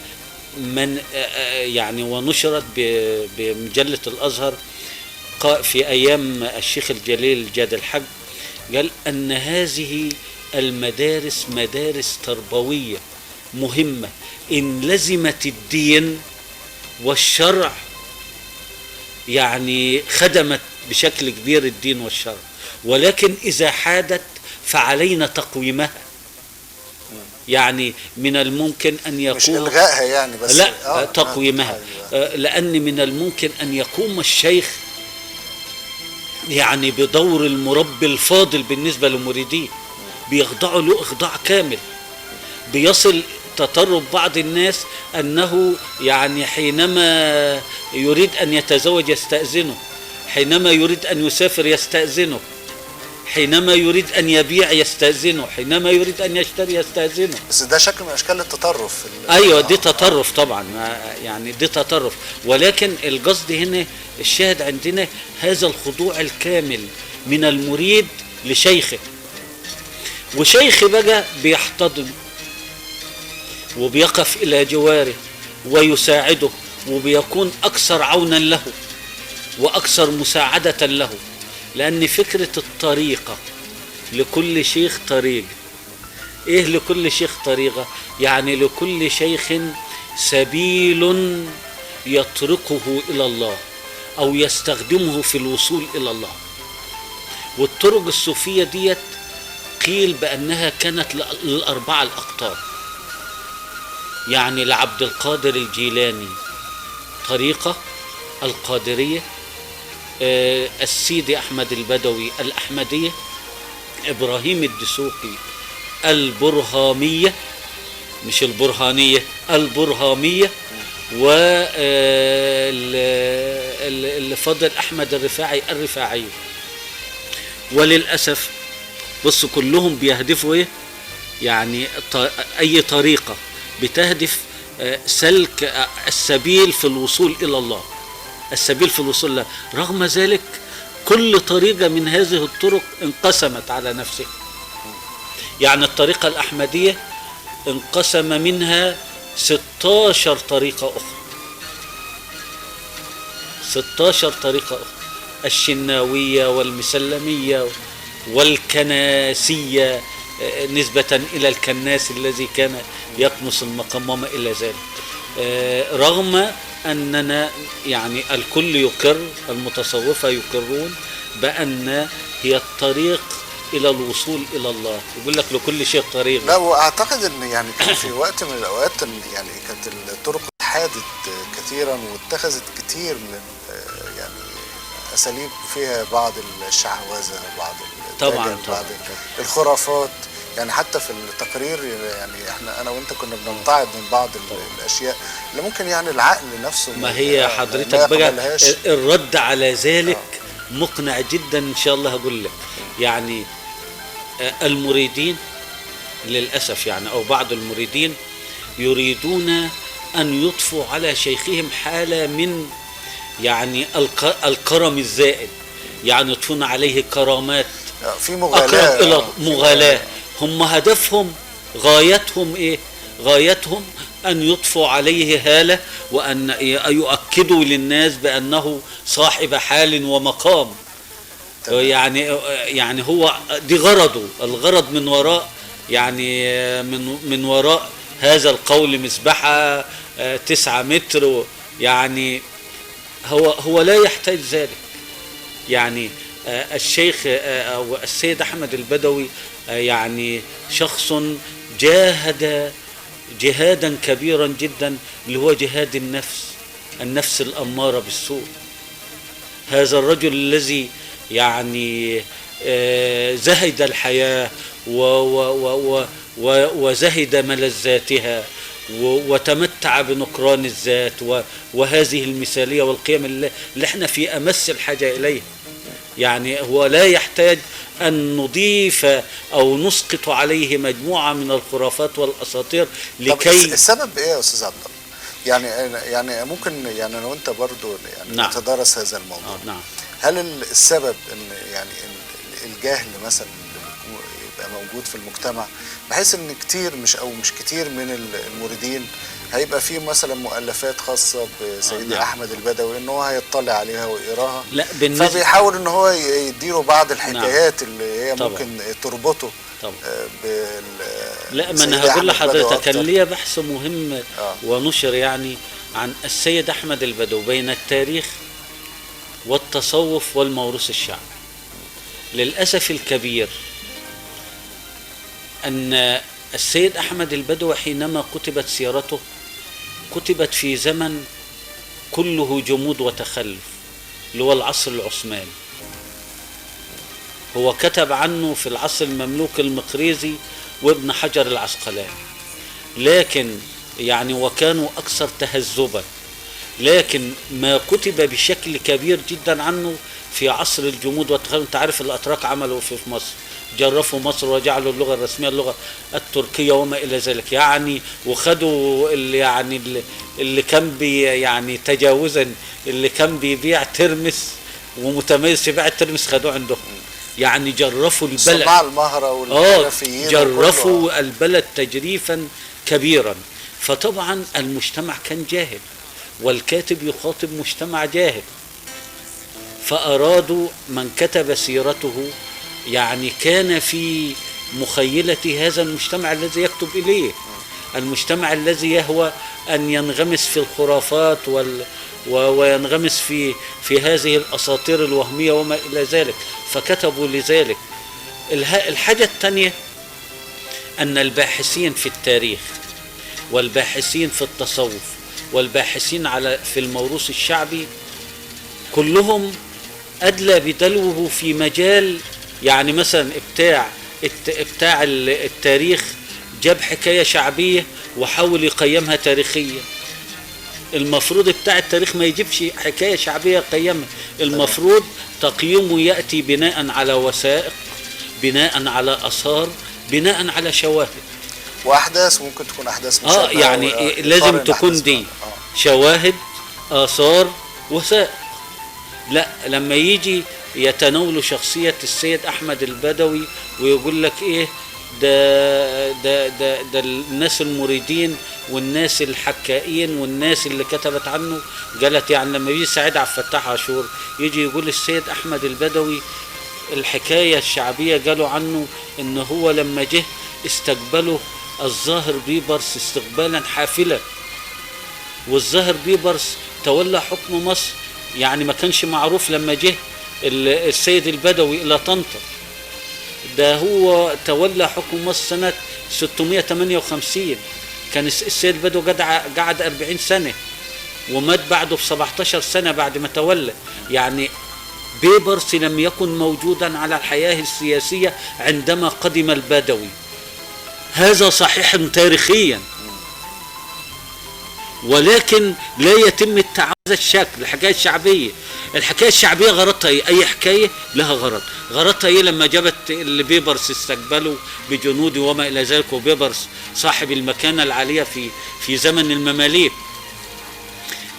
من يعني ونشرت بمجلة الأزهر في أيام الشيخ الجليل جاد الحج، قال أن هذه المدارس مدارس تربوية مهمة إن لزمت الدين والشرع، يعني خدمت بشكل كبير الدين والشرع، ولكن إذا حادت فعلينا تقويمها. يعني من الممكن أن يقوم، مش إلغائها يعني، بس لا تقويمها. أيوة. لأن من الممكن أن يقوم الشيخ يعني بدور المربي الفاضل بالنسبة لمريديه، بيخضعوا له إخضاع كامل. بيصل تطرف بعض الناس أنه يعني حينما يريد أن يتزوج يستأذنه، حينما يريد أن يسافر يستأذنه، حينما يريد أن يبيع يستأذنه، حينما يريد أن يشتري يستأذنه. بس ده شكل من أشكال التطرف. أيوة دي تطرف طبعا، يعني دي تطرف، ولكن القصد هنا الشاهد عندنا هذا الخضوع الكامل من المريد لشيخه، وشيخ بقى بيحتضن وبيقف إلى جواره ويساعده، وبيكون أكثر عونا له وأكثر مساعدة له. لأن فكرة الطريقة، لكل شيخ طريقة. إيه لكل شيخ طريقة؟ يعني لكل شيخ سبيل يطرقه إلى الله أو يستخدمه في الوصول إلى الله. والطرق الصوفية ديت قيل بأنها كانت للأربعة الأقطاب، يعني لعبد القادر الجيلاني طريقة القادرية، السيدي أحمد البدوي الأحمدية، إبراهيم الدسوقي البرهامية، مش البرهانية، البرهامية، واللي فضل أحمد الرفاعي الرفاعية. وللأسف بص كلهم بيهدفوا إيه؟ يعني أي طريقة بتهدف سلك السبيل في الوصول إلى الله، السبيل في الوصول له. رغم ذلك كل طريقة من هذه الطرق انقسمت على نفسها. يعني الطريقة الأحمدية انقسم منها 16 طريقة أخرى، 16 طريقة أخرى، الشناوية والمسلمية والكناسية نسبة إلى الكناس الذي كان يكنس المقام وما إلى ذلك. رغم أننا يعني الكل يقر، المتصوفة يقرون بأن هي الطريق إلى الوصول إلى الله. يقول لك لكل شيء طريق. لا، وأعتقد أن يعني كان في وقت من الأوقات أن يعني كانت الطرق حادت كثيرا واتخذت كثير من يعني أساليب فيها بعض الشعوذة، بعض طبعا بعض الخرافات. يعني حتى في التقرير يعني احنا انا وانت كنا بنمتعض من بعض الاشياء اللي ممكن يعني العقل نفسه. ما هي حضرتك بقى الرد على ذلك مقنع جدا ان شاء الله. هقول لك يعني المريدين للاسف يعني او بعض المريدين يريدون ان يضفوا على شيخهم حاله من يعني الكرم الزائد، يعني يضفون عليه كرامات في مغالاة، مغالاة. هم هدفهم غايتهم ايه؟ غايتهم ان يضفوا عليه هالة وان يؤكدوا للناس بانه صاحب حال ومقام. يعني هو دي غرضه، الغرض من وراء يعني من وراء هذا القول مسبحة 9 متر، يعني هو لا يحتاج ذلك. يعني الشيخ أو السيد أحمد البدوي يعني شخص جاهد جهادا كبيرا جدا، اللي هو جهاد النفس، النفس الأمارة بالسوء. هذا الرجل الذي يعني زهد الحياة وزهد ملذاتها وتمتع بنكران الذات وهذه المثالية والقيم اللي احنا في أمس الحاجة إليها. يعني هو لا يحتاج أن نضيف أو نسقط عليه مجموعة من الخرافات والأساطير لكي. طب السبب إيه يا أستاذ عبد الله؟ يعني ممكن يعني لو أنت برضو يعني نعم. نتدارس هذا الموضوع. نعم. هل السبب إن يعني إن الجهل مثلا يبقى موجود في المجتمع، بحيث ان كتير مش او مش كتير من المريدين هيبقى فيه مثلا مؤلفات خاصة بسيدي نعم. احمد البدوي ان هو هيطلع عليها ويقراها. لا بالنسبة، فبيحاول ان هو يديله بعض الحكايات اللي هي طبعا. ممكن تربطه طبعا. بال لا ما سيدي انا هقول أحمد البدوي لحضرتك كان أكتر. ليا بحث مهم ونشر يعني عن السيد احمد البدوي بين التاريخ والتصوف والموروث الشعبي. للاسف الكبير ان السيد احمد البدوي حينما كتبت سيرته كتبت في زمن كله جمود وتخلف، اللي هو العصر العثماني. هو كتب عنه في العصر المملوك المقريزي وابن حجر العسقلاني، لكن يعني وكانوا أكثر تهذبا، لكن ما كتب بشكل كبير جدا عنه في عصر الجمود والتخلف. انت عارف الأتراك عملوا في مصر، جرفوا مصر وجعلوا اللغة الرسمية اللغة التركية وما إلى ذلك يعني، وخدوا اللي يعني اللي كان بي يعني تجاوزا اللي كان بيبيع ترمس ومتميز في بيع الترمس خدوه عندهم، يعني جرفوا البلد، صناع المهرة والحرفيين جرفوا البلد تجريفا كبيرا. فطبعا المجتمع كان جاهل، والكاتب يخاطب مجتمع جاهل، فأرادوا من كتب سيرته يعني كان في مخيلة هذا المجتمع الذي يكتب إليه، المجتمع الذي يهوى أن ينغمس في الخرافات وينغمس في هذه الأساطير الوهمية وما إلى ذلك، فكتبوا لذلك. الحاجة الثانية أن الباحثين في التاريخ والباحثين في التصوف والباحثين في الموروث الشعبي كلهم أدلى بدلوه في مجال، يعني مثلا بتاع التاريخ جاب حكاية شعبية وحاول يقيمها تاريخيا. المفروض بتاع التاريخ ما يجيبش حكاية شعبية يقيمها، المفروض تقييمه يأتي بناء على وثائق، بناء على آثار، بناء على شواهد واحداث، ممكن تكون احداث مشابهة، يعني لازم تكون دي شواهد، آثار، وثائق. لا لما يجي يتناولوا شخصية السيد أحمد البدوي ويقول لك إيه ده ده ده ده الناس المريدين والناس الحكائين والناس اللي كتبت عنه قالت، يعني لما يجي سعيد عبد الفتاح عاشور يجي يقول السيد أحمد البدوي الحكاية الشعبية قالوا عنه إن هو لما جه استقبله الظاهر بيبرس استقبالا حافلا، والظاهر بيبرس تولى حكم مصر، يعني ما كانش معروف لما جه السيد البدوي إلى طنطا، ده هو تولى حكم مصر سنة 658، كان السيد البدوي قعد 40 سنة ومات بعده ب 17 سنة بعد ما تولى. يعني بيبرس لم يكن موجودا على الحياة السياسية عندما قدم البدوي، هذا صحيح تاريخيا، ولكن لا يتم التعامل بهذا الشكل. الحكاية الشعبية، الحكاية الشعبية غرضها ايه؟ اي حكاية لها غرض، غرضها ايه لما جابت اللي بيبرس استقبله بجنوده وما الى ذلك، وبيبرس صاحب المكانة العالية في زمن المماليك.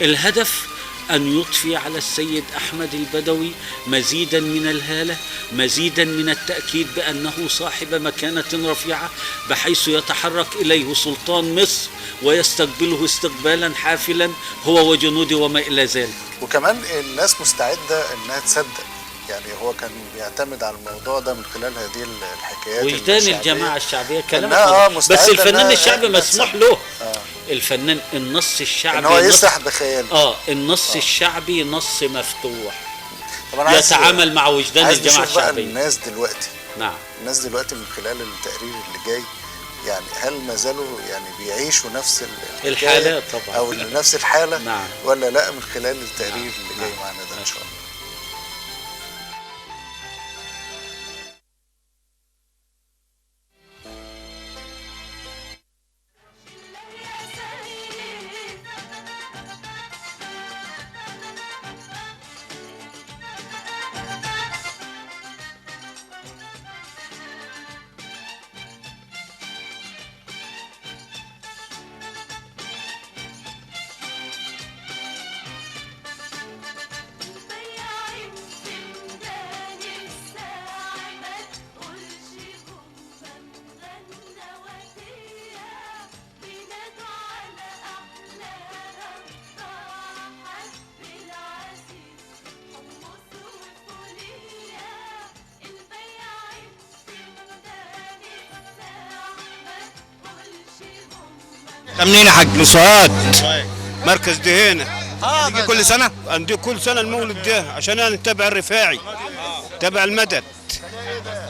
الهدف أن يضفي على السيد أحمد البدوي مزيدا من الهالة، مزيدا من التأكيد بأنه صاحب مكانة رفيعة، بحيث يتحرك إليه سلطان مصر ويستقبله استقبالا حافلا هو وجنوده وما إلى ذلك. وكمان الناس مستعدة أنها تصدق، يعني هو كان بيعتمد على الموضوع ده من خلال هذه الحكايات، وجدان الجماعة الشعبية كلام، بس الفنان الشعبي مسموح له. الفنان النص الشعبي إن هو يسرح بخياله. النص الشعبي نص مفتوح. طب يتعامل مع وجدان الجماعة الشعبية. الناس دلوقتي، نعم، الناس دلوقتي من خلال التقرير اللي جاي، يعني هل ما زالوا يعني بيعيشوا نفس الحالة طبعا او نفس الحالة؟ نعم. ولا لا، من خلال التقرير اللي جاي معنا ده ان شاء الله. بيا انت منين يا حاج؟ من سوهاج، مركز دهينة. تيجي كل سنة؟ عندي كل سنة المولد ده عشان أنا تبع الرفاعي، تبع المدد.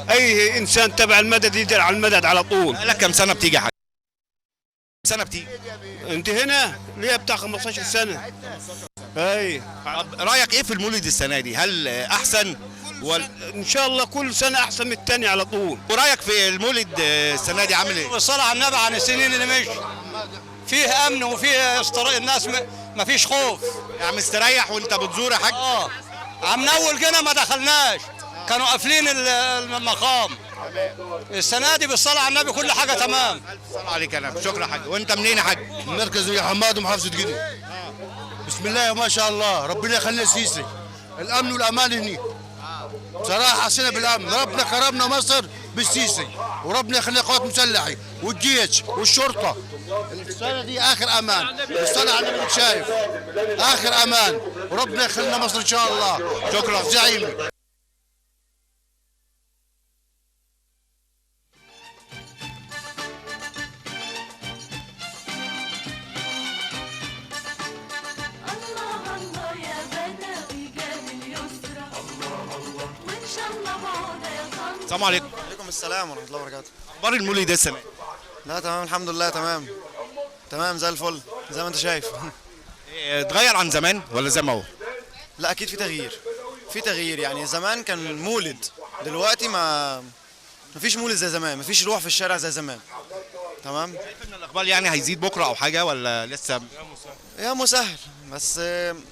أي إنسان تبع المدد يدير على المدد على طول. بقالك كام سنة بتيجي يا حاج؟ سنة بتيجي؟ أنت هنا ليا بتاع 15 سنة. أي. طب رأيك إيه في المولد السنة دي؟ هل أحسن؟ إن شاء الله كل سنة أحسن من التاني على طول. ورأيك في المولد السنة دي عامل إيه؟ والصلاة على النبي عن السنين اللي مشت. فيه أمن وفيه الناس ما فيش خوف. يعني مستريح وأنت بتزور يا حاج؟ عم أول جينا ما دخلناش، كانوا قافلين المقام. السنة دي بالصلاة على النبي كل حاجة تمام. ألف صلاة عليك يا نبي. شكرا يا حاج. وأنت منين يا حاج؟ مركز يا حماد ومحافظة قدي. بسم الله ما شاء الله، ربنا يخلينا السيسي. الأمن والأمان هني. بصراحة حسينا بالأمن، ربنا كرمنا مصر بالسيسي، وربنا يخلي قوات مسلحة والجيش والشرطة. السنة دي آخر أمان، الصلاة على النبي شايف. آخر أمان، وربنا يخلينا مصر إن شاء الله. شكرا زعيمي. الله الله يا بدوي جاب اليسرى، الله الله وان شاء الله بعودة يا طنط. السلام عليكم. وعليكم السلام ورحمة الله وبركاته. أخبار المولد إيه السنة دي؟ لا تمام الحمد لله، تمام تمام زي الفل زي ما أنت شايف. اتغير عن زمان ولا زي ما هو؟ لا أكيد في تغيير، في تغيير. يعني زمان كان مولد، دلوقتي ما مفيش مولد زي زمان، مفيش روح في الشارع زي زمان. تمام. شايف إن الإقبال يعني هيزيد بكرة أو حاجة ولا لسه؟ يا مسهل، بس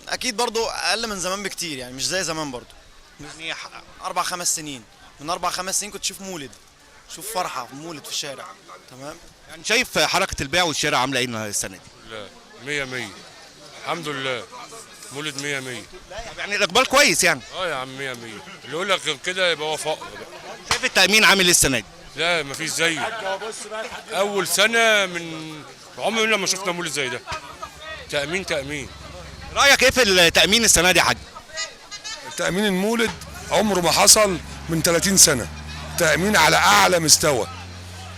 أكيد برضو أقل من زمان بكتير، يعني مش زي زمان برضو. يعني 4 5 سنين، من 4 5 سنين كنت تشوف مولد، تشوف فرحة مولد في الشارع. تمام. يعني شايف حركة البيع والشراء عاملة إيه السنة دي؟ لا 100 100 الحمد لله، مولد 100 100. يعني الإقبال كويس يعني. اه يا عم 100 100، اللي يقول لك غير كده يبقى هو فقر بقى. شايف التأمين عامل إيه السنة دي؟ لا مفيش زيه، أول سنة من عمرنا ما شفنا مولد زي ده. تأمين تأمين. رأيك إيه في التأمين السنة دي يا حاج؟ تأمين المولد عمره ما حصل من 30 سنة، تأمين على أعلى مستوى.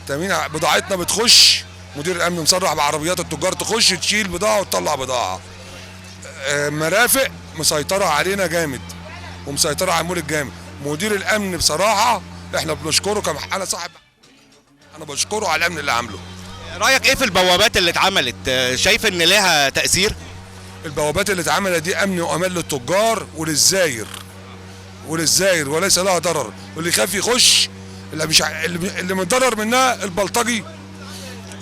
تأمين بضاعتنا بتخش، مدير الأمن مصرح بعربيات التجار تخش تشيل بضاعة وتطلع بضاعة. مرافق مسيطرة علينا جامد ومسيطرة على المولد جامد. مدير الأمن بصراحة احنا بنشكره، كمحل صاحب أنا بشكره على الأمن اللي عامله. رأيك إيه في البوابات اللي اتعملت؟ شايف إن لها تأثير؟ البوابات اللي اتعملت دي امن وامان للتجار وللزاير، وللزاير وليس لها ضرر. واللي يخاف يخش، اللي مش اللي متضرر منها البلطجي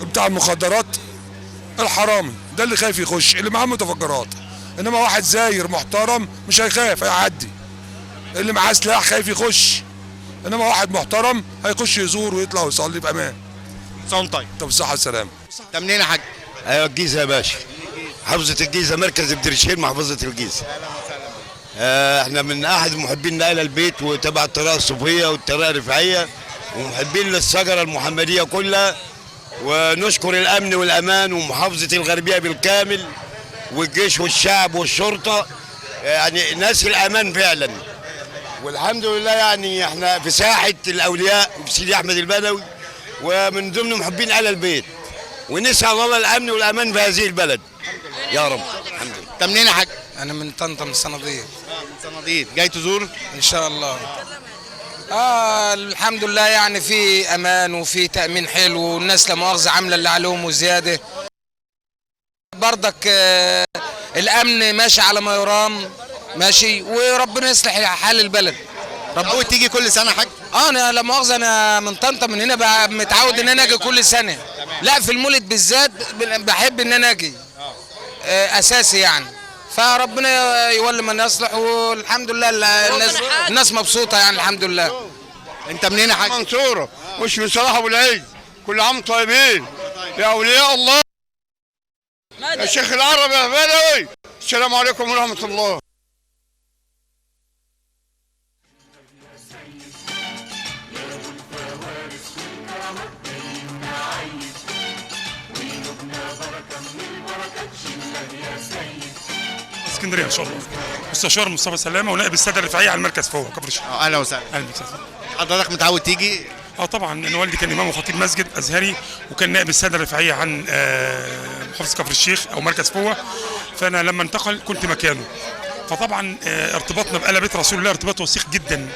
بتاع المخدرات الحرامي، ده اللي خايف يخش، اللي معاه متفجرات. انما واحد زاير محترم مش هيخاف، هيعدي. اللي معاه سلاح خايف يخش، انما واحد محترم هيخش يزور ويطلع ويصلي بامان. صون طيب. طب الصحة والسلامة. انت منين يا حاج؟ ايوه الجيزة يا باشا، محافظة الجيزة، مركز بدرشين محافظة الجيزة. احنا من احد محبين آل البيت وتبع الطريقة الصوفية والطريقة الرفاعيه، ومحبين للشجره المحمدية كلها، ونشكر الامن والامان ومحافظة الغربية بالكامل والجيش والشعب والشرطة، يعني ناس الامان فعلا والحمد لله. يعني احنا في ساحة الاولياء في سيدي احمد البدوي، ومن ضمن محبين آل البيت، ونسال الله الامن والامان في هذه البلد يا رب. الحمد لله. انت منين يا حاج؟ انا من طنطا، من الصناديق. من صناديق، جاي تزور؟ ان شاء الله. الحمد لله، يعني في امان وفي تامين حلو، والناس لا مؤاخذة عامله اللي عليهم وزيادة. برضك الامن ماشي على ما يرام، ماشي، وربنا يصلح حال البلد. رب تيجي كل سنة يا حاج؟ انا لا مؤاخذة انا من طنطا، من هنا بقى متعود ان انا اجي كل سنة. لا في المولد بالذات بحب ان انا اجي اساسي يعني. فربنا يولي من يصلح، والحمد لله الناس مبسوطة يعني الحمد لله. انت منين يا حاج؟ منصورة، مش من صلاح ابو العز. كل عام طيبين يا اولياء الله، يا شيخ العرب يا بدوي. السلام عليكم ورحمة الله. اسكندرية ان شاء الله. مستشار مصطفى سلامه ونائب السادة الرفاعيه على المركز فوق كفر الشيخ. اهلا وسهلا. اهلا بك. حضرتك متعود تيجي؟ طبعا انا والدي كان امام وخطيب مسجد ازهري، وكان نائب السادة الرفاعيه عن محافظة كفر الشيخ او مركز فوة، فانا لما انتقل كنت مكانه. فطبعا ارتباطنا بآل بيت رسول الله ارتباط وثيق جدا،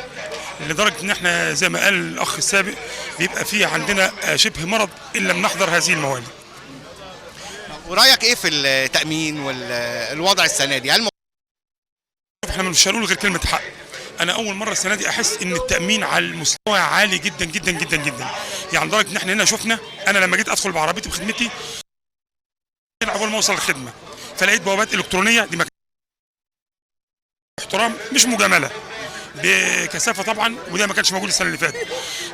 لدرجة ان احنا زي ما قال الاخ السابق بيبقى فيه عندنا شبه مرض ان لم نحضر هذه الموالد. ورايك ايه في التامين والوضع السنة دي؟ هل احنا مش هنقول غير كلمة حق. انا اول مرة السنة دي احس ان التامين على المستوى عالي جدا جدا جدا جدا، يعني لدرجة ان احنا هنا شفنا، انا لما جيت ادخل بعربيتي بخدمتي اول ما اوصل الخدمة فلقيت بوابات الكترونية، دي احترام مش مجاملة، بكثافة طبعا، وده ما كانش موجود السنة اللي فاتت.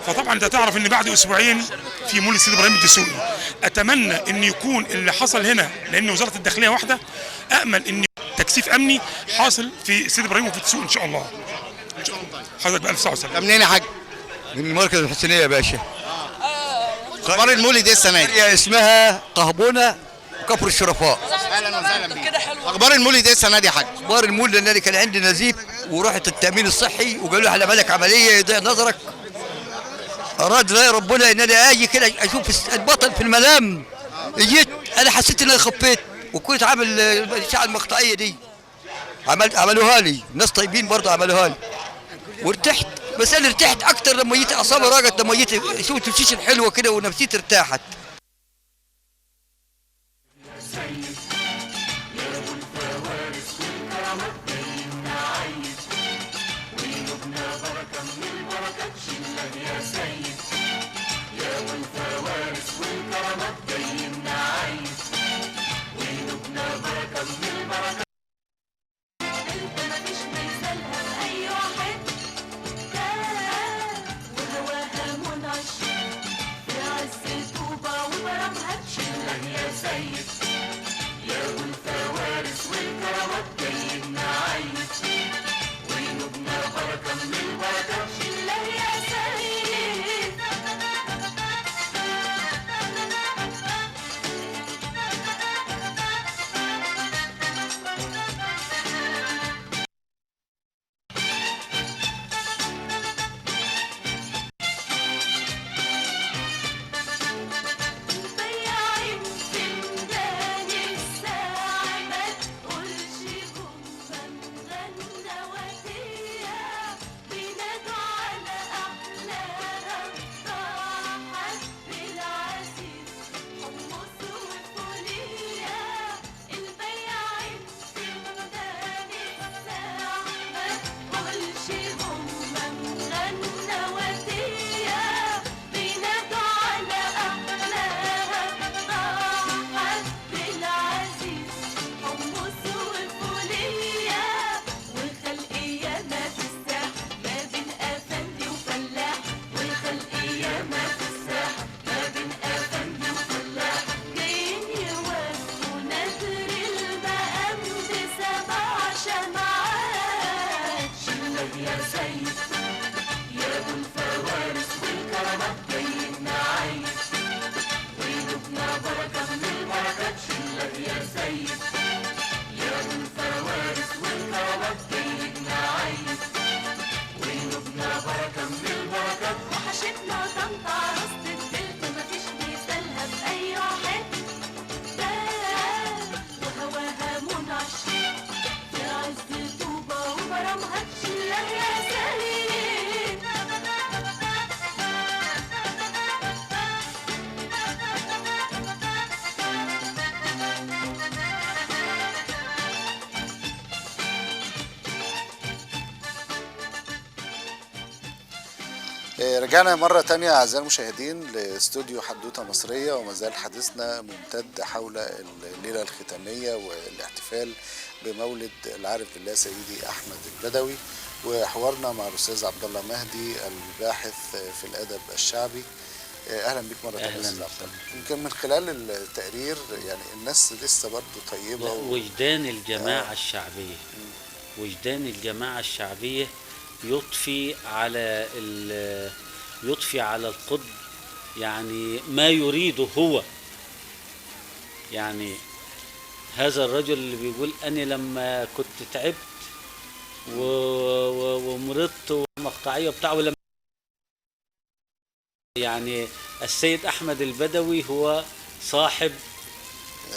فطبعا انت تعرف ان بعد اسبوعين في مولد السيد ابراهيم الدسوقي، اتمنى ان يكون اللي حصل هنا، لان وزارة الداخلية واحدة، امل ان تكثيف امني حاصل في السيد ابراهيم وفي الدسوق ان شاء الله. حضرتك بألف صحة وسلامة. منين يا حاج؟ من مركز الحسينية يا باشا. اخبار المولد ايه السنة دي؟ اسمها قهبونه وكفر الشرفاء. اهلا وسهلا بيك. اخبار المولد ايه السنة دي يا حاج؟ اخبار المولد ان انا كان عندي نزيف ورحت التامين الصحي وقالوا لي هنعمل لك عملية يضيع نظرك. اراد لا ربنا ان انا اجي كده اشوف البطل في المنام. جيت انا حسيت ان انا خفيت، وكنت عامل الاشعة المقطعيه دي، عملوها لي ناس طيبين برضه، عملوها لي وارتحت. بس انا ارتحت اكتر لما جيت اعصابي راقت، لما جيت شفت الشيشة الحلوة كده ونفسيتي ارتاحت. رجعنا مرة تانية أعزائي المشاهدين لاستوديو حدوتة مصرية، وما زال حديثنا ممتد حول الليلة الختامية والاحتفال بمولد العارف بالله سيدي أحمد البدوي، وحوارنا مع الأستاذ عبد الله مهدي الباحث في الأدب الشعبي. أهلا بك مرة تانية أستاذ عبد الله. يمكن من خلال التقرير يعني الناس لسه برضه طيبة وجدان الجماعة الشعبية، وجدان الجماعة الشعبية يطفي على القطب يعني ما يريده هو. يعني هذا الرجل اللي بيقول أنا لما كنت تعبت ومرضت ومقطعية بتاع ولما يعني السيد أحمد البدوي هو صاحب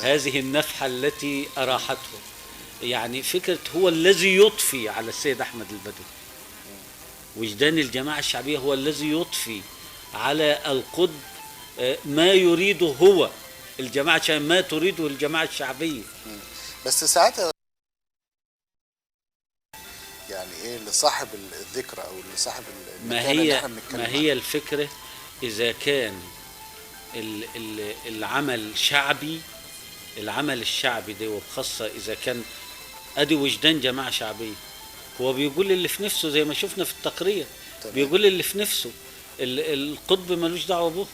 هذه النفحة التي أراحته. يعني فكرة هو الذي يضفي على السيد أحمد البدوي، وجدان الجماعة الشعبية هو الذي يضفي على القطب ما يريده هو الجماعة الشعبية، ما تريده الجماعة الشعبية. بس ساعتها يعني ايه لصاحب الذكرى او لصاحب المكان اللي احنا بنتكلم ما هي الفكرة؟ إذا كان العمل شعبي، العمل الشعبي ده، وبخاصة إذا كان أدي وجدان جماعة شعبية، هو بيقول اللي في نفسه زي ما شفنا في التقرير. تمام. بيقول اللي في نفسه، القطب ملوش دعوة به،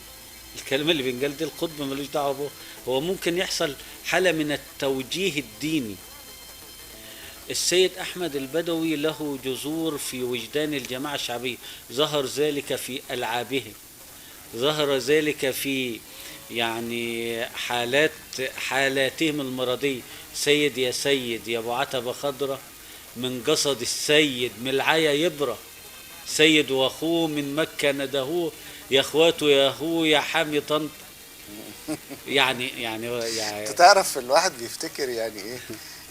الكلام اللي بينقال ده القطب ملوش دعوة به. هو ممكن يحصل حالة من التوجيه الديني. السيد أحمد البدوي له جذور في وجدان الجماعة الشعبية، ظهر ذلك في ألعابهم، ظهر ذلك في يعني حالاتهم المرضية. سيد يا سيد يا أبو عتبة خضرة، من قصد السيد من العيا يبرى، سيد واخوه من مكة ندهوه، يا اخواته يا اخوه يا حامي طنط. يعني تعرف الواحد بيفتكر يعني ايه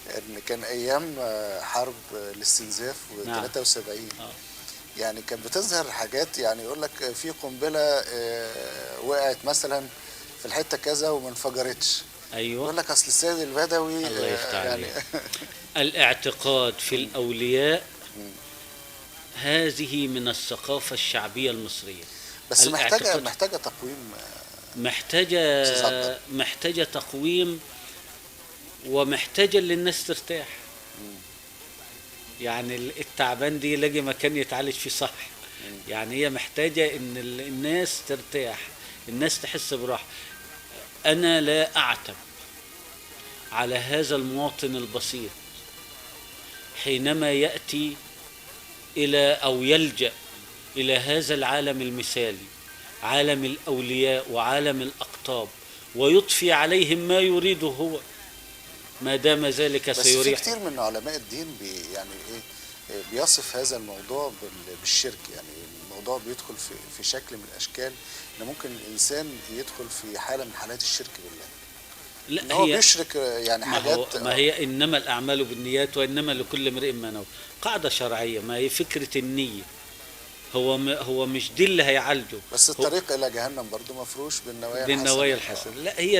ان كان ايام حرب الاستنزاف و73 يعني كان بتظهر حاجات، يعني يقول لك في قنبلة وقعت مثلا في الحتة كذا وما انفجرتش. ايوه، يقول لك اصل السيد البدوي. الله يفتح يعني الاعتقاد في الاولياء هذه من الثقافة الشعبية المصرية، بس محتاجه تقويم، محتاجه تقويم، ومحتاجة اللي الناس ترتاح. يعني التعبان دي يلاقي مكان يتعالج فيه صح. يعني هي محتاجه ان الناس ترتاح، الناس تحس براحة. انا لا اعتب على هذا المواطن البسيط حينما ياتي الى او يلجأ الى هذا العالم المثالي، عالم الاولياء وعالم الاقطاب، ويضفي عليهم ما يريده هو، ما دام ذلك سيريح. بس في كتير من علماء الدين يعني ايه بيصف هذا الموضوع بالشرك. يعني الموضوع بيدخل في شكل من الاشكال ان ممكن الانسان يدخل في حاله من حالات الشرك بالله. لا، هو بيشرك يعني حاجات. ما هي انما الاعمال بالنيات وانما لكل امرئ ما نوى، قاعدة شرعية. ما هي فكرة النية، هو مش دي اللي هيعالجه. بس الطريق الى جهنم برضو مفروش بالنوايا الحسنة. بالنوايا الحسنة. لا، هي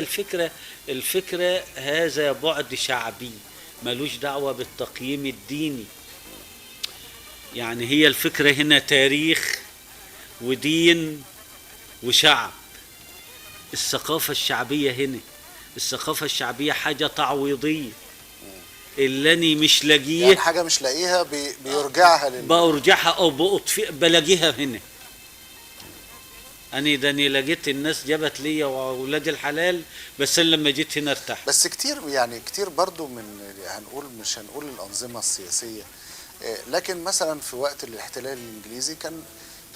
الفكرة هذا بعد شعبي ملوش دعوه بالتقييم الديني. يعني هي الفكرة هنا تاريخ ودين وشعب. الثقافة الشعبية هنا، الثقافة الشعبية حاجة تعويضيه، اللي أنا مش لاقيه، يعني حاجة مش لاقيها بيرجعها برجعها او بأطفئ بلاقيها هنا. انا ده انا لقيت الناس جابت ليا واولاد الحلال، بس انا لما جيت هنا ارتحت. بس كتير يعني كتير برضو من هنقول مش هنقول الانظمة السياسية، لكن مثلا في وقت الاحتلال الانجليزي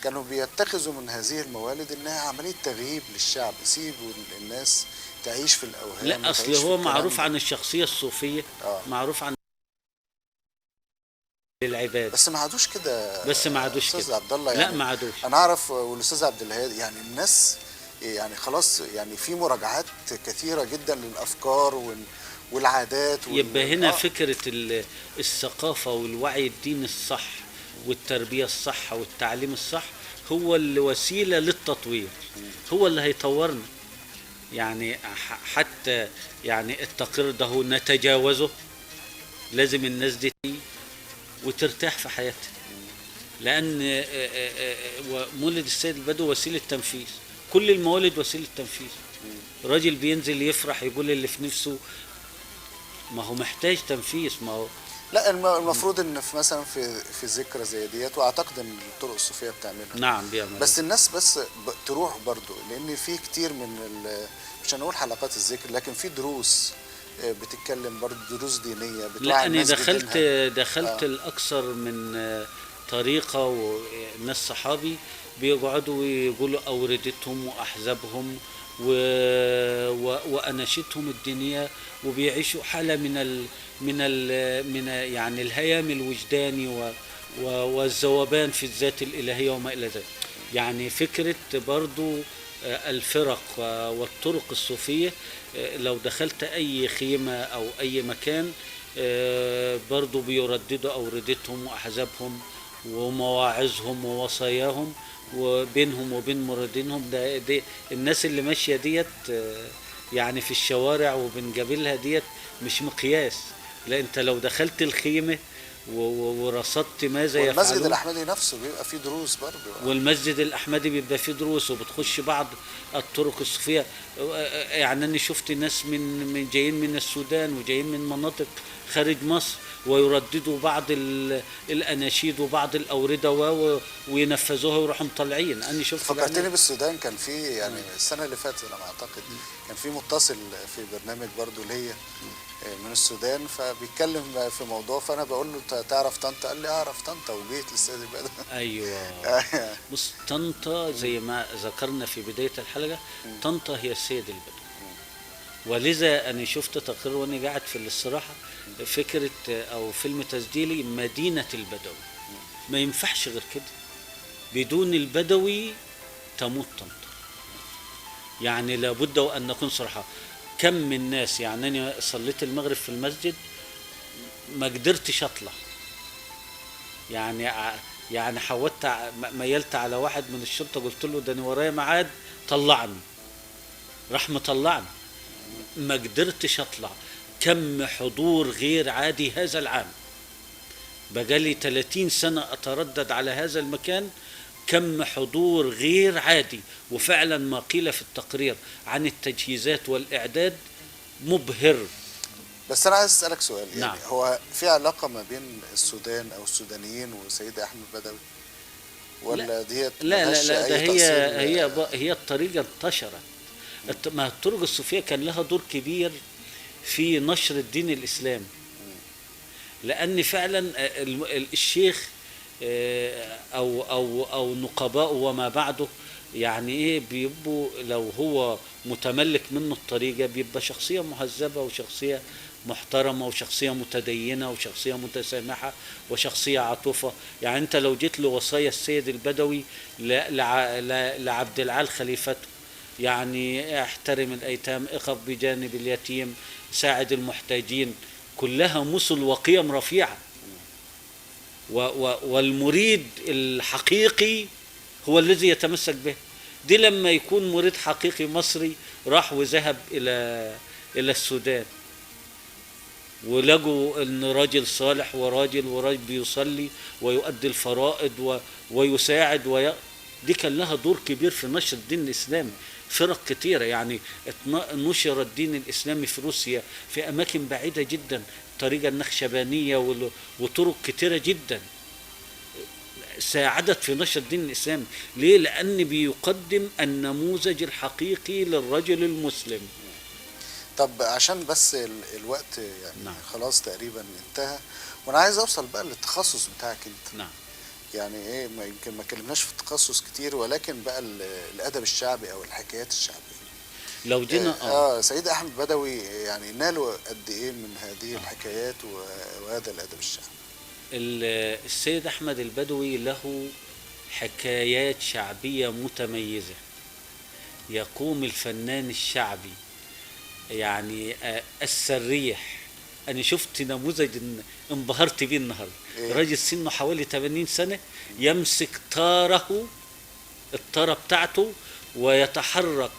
كانوا بيتخذوا من هذه الموالد انها عملية تغييب للشعب، سيبوا الناس تعيش في الاوهام. لا، اصل هو معروف عن الشخصية الصوفية، معروف عن العباد، بس ما عادوش كده. بس ما عادوش كده استاذ عبد الله. يعني لا، ما عادوش. انا اعرف والاستاذ عبد الهادي، يعني الناس يعني خلاص، يعني في مراجعات كثيرة جدا للافكار والعادات يبقى هنا فكرة الثقافة والوعي الديني الصح والتربية الصح والتعليم الصح هو اللي وسيلة للتطوير، هو اللي هيطورنا. يعني حتى يعني التقرير ده هو نتجاوزه، لازم الناس دي وترتاح في حياتها، لأن مولد السيد البدوي وسيلة تنفيذ، كل الموالد وسيلة تنفيذ. راجل بينزل يفرح يقول اللي في نفسه، ما هو محتاج تنفيذ. ما هو لا، المفروض ان في مثلا في ذكرى زي ديت، واعتقد ان الطرق الصوفية بتعملها. نعم بيعملها، بس الناس بس تروح برضو، لان في كتير من مش هنقول حلقات الذكر، لكن في دروس بتتكلم برضو، دروس دينية بتوعي لا، الناس. انا دخلت الاكثر من طريقه، وناس صحابي بيقعدوا يقولوا اوردتهم واحزابهم واناشيدهم الدينية، وبيعيشوا حاله من ال من ال من يعني الهيام الوجداني والذوبان في الذات الالهية وما الى ذلك. يعني فكرة برضو الفرق والطرق الصوفية، لو دخلت أي خيمة أو أي مكان برضو بيرددوا أوردتهم وأحزابهم ومواعظهم ووصاياهم، وبينهم وبين مريدينهم. ده الناس اللي ماشية ديت يعني في الشوارع وبنجابلها ديت مش مقياس. لا، انت لو دخلت الخيمة ورصدت ماذا يفعلون. والمسجد الأحمدي نفسه بيبقى فيه دروس برضه. والمسجد الأحمدي بيبقى فيه دروس، وبتخش بعض الطرق الصوفية. يعني أنا شفت ناس من جايين من السودان وجايين من مناطق خارج مصر ويرددوا بعض الأناشيد وبعض الأوردة وينفذوها ويروحوا مطلعين. أنا شفت، فكرتني بالسودان، كان في يعني السنة اللي فاتت أنا أعتقد كان في متصل في برنامج برضه ليا من السودان، فبيتكلم في موضوع، فانا بقول له انت تعرف طنطا؟ قال لي اعرف طنطا وجيت للسيد البدوي. ايوه. بص، طنطا زي ما ذكرنا في بداية الحلقة، طنطا هي السيد البدوي. ولذا انا شفت تقرير وانا قاعد في الاستراحة، فكرة او فيلم تسجيلي مدينة البدوي. ما ينفعش غير كده، بدون البدوي تموت طنطا. يعني لابد وان نكون صراحة. كم من ناس، يعني أنا صليت المغرب في المسجد ما قدرتش أطلع، يعني حاولت، ميلت على واحد من الشرطة قلت له ده أنا ورايا ميعاد طلعني، راح مطلعني، ما قدرتش أطلع. كم حضور غير عادي هذا العام، بقالي 30 سنة أتردد على هذا المكان، كم حضور غير عادي. وفعلا ما قيل في التقرير عن التجهيزات والإعداد مبهر. بس أنا عايز أسألك سؤال، يعني نعم. هو في علاقة ما بين السودان أو السودانيين وسيد أحمد بدوي ولا ديت؟ لا لا لا، ده هي الطريقة انتشرت. ما الطرق الصوفية كان لها دور كبير في نشر الدين الإسلامي، لأن فعلا الشيخ او او او نقباء وما بعده، يعني ايه، بيبقوا لو هو متملك منه الطريقة بيبقى شخصية مهذبة وشخصية محترمه وشخصية متدينه وشخصية متسامحة وشخصية عاطفة. يعني انت لو جيت لوصايا السيد البدوي لعبد العال خليفته، يعني احترم الايتام، اقف بجانب اليتيم، ساعد المحتاجين، كلها مثل وقيم رفيعة. والمريد الحقيقي هو الذي يتمسك به. دي لما يكون مريد حقيقي مصري راح وذهب إلى السودان ولقوا ان راجل صالح وراجل بيصلي ويؤدي الفرائض ويساعد دي كان لها دور كبير في نشر الدين الإسلامي. فرق كتيرة يعني نشر الدين الإسلامي في روسيا، في أماكن بعيدة جدا، الطريقة النخشبانية وطرق كتيرة جدا ساعدت في نشر الدين الإسلامي. ليه؟ لأن بيقدم النموذج الحقيقي للرجل المسلم. طب عشان بس الوقت يعني نعم. خلاص تقريبا انتهى، وأنا عايز أوصل بقى للتخصص بتاعك أنت. نعم. يعني ايه، ما يمكن ما كلمناش في التخصص كتير، ولكن بقى الادب الشعبي او الحكايات الشعبية لو جينا سيد احمد بدوي يعني نالوا قد ايه من هذه الحكايات وهذا الادب الشعبي؟ السيد احمد البدوي له حكايات شعبية متميزة. يقوم الفنان الشعبي يعني السريح، أنا شفت نموذج انبهرت بيه النهارده. إيه؟ راجل سنة حوالي 80 سنة يمسك طاره، الطاره بتاعته، ويتحرك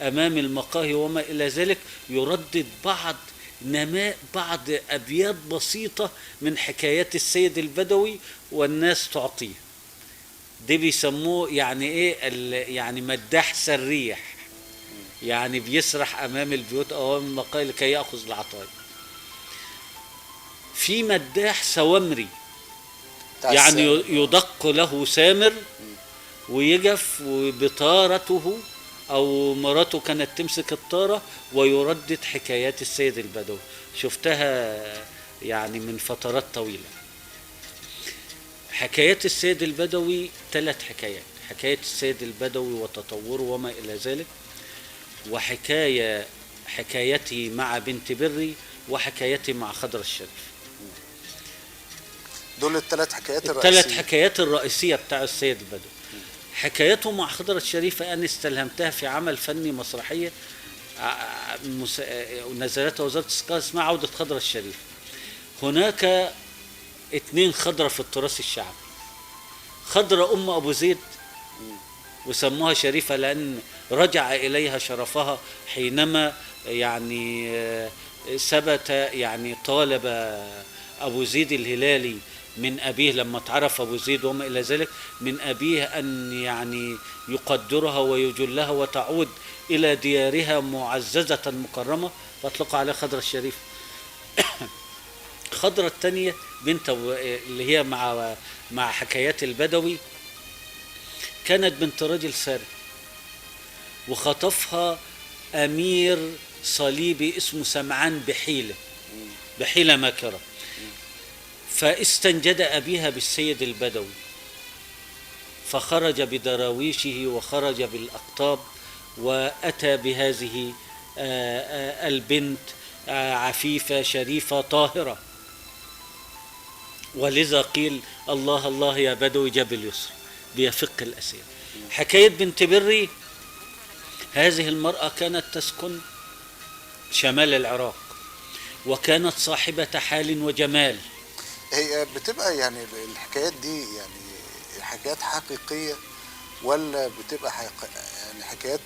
أمام المقاهي وما إلى ذلك، يردد بعض نماء، بعض أبيات بسيطة من حكايات السيد البدوي والناس تعطيه. دي بيسموه يعني إيه، يعني مداح سريح، يعني بيسرح أمام البيوت أو أمام المقاهي لكي يأخذ العطايا. في مداح سوامري، يعني يدق له سامر ويقف بطارته أو مراته كانت تمسك الطارة ويردد حكايات السيد البدوي. شفتها يعني من فترات طويلة. حكايات السيد البدوي 3 حكايات: حكاية السيد البدوي وتطوره وما إلى ذلك، وحكاية حكايتي مع بنت بري، وحكايتي مع خضر الشريف. دول الثلاث حكايات الرئيسية، الثلاث حكايات الرئيسية بتاع السيد البدوي. حكايته مع خضرة الشريفة أنا استلهمتها في عمل فني مسرحية نزلتها وزارة الثقافة اسمها عودة خضرة الشريفة. هناك 2 خضرة في التراث الشعبي، خضرة أم أبو زيد وسموها شريفة لأن رجع إليها شرفها حينما يعني ثبت، يعني طالب أبو زيد الهلالي من أبيه لما تعرف أبو زيد وما إلى ذلك من أبيه أن يعني يقدرها ويجلها وتعود إلى ديارها معززة مكرمة، فأطلقوا عليها خضرة الشريفة. خضرة الثانية بنت اللي هي مع حكايات البدوي، كانت بنت رجل سارق وخطفها أمير صليبي اسمه سمعان بحيلة ماكرة، فاستنجد أبيها بالسيد البدوي، فخرج بدراويشه وخرج بالأقطاب وأتى بهذه البنت عفيفة شريفة طاهرة. ولذا قيل الله الله يا بدوي جاب اليسر بيفق الأسير. حكاية بنت بري، هذه المرأة كانت تسكن شمال العراق وكانت صاحبة حال وجمال. هي بتبقى يعني الحكايات دي يعني حكايات حقيقية ولا بتبقى يعني حكايات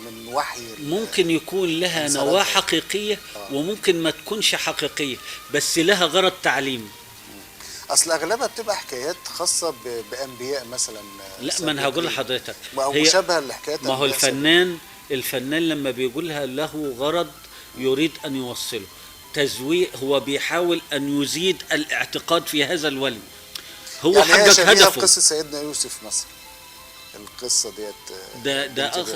من وحي؟ ممكن يكون لها نواة حقيقية وممكن ما تكونش حقيقية، بس لها غرض تعليمي. اصل اغلبها بتبقى حكايات خاصة بانبياء مثلا. لا، ما انا هقول لحضرتك او مشابهة لحكايات. ما هو الفنان لما بيقولها له غرض يريد ان يوصله، تزويق، هو بيحاول ان يزيد الاعتقاد في هذا الولي. هو يعني حقق هدفه. قصة سيدنا يوسف مثلا، القصة ديت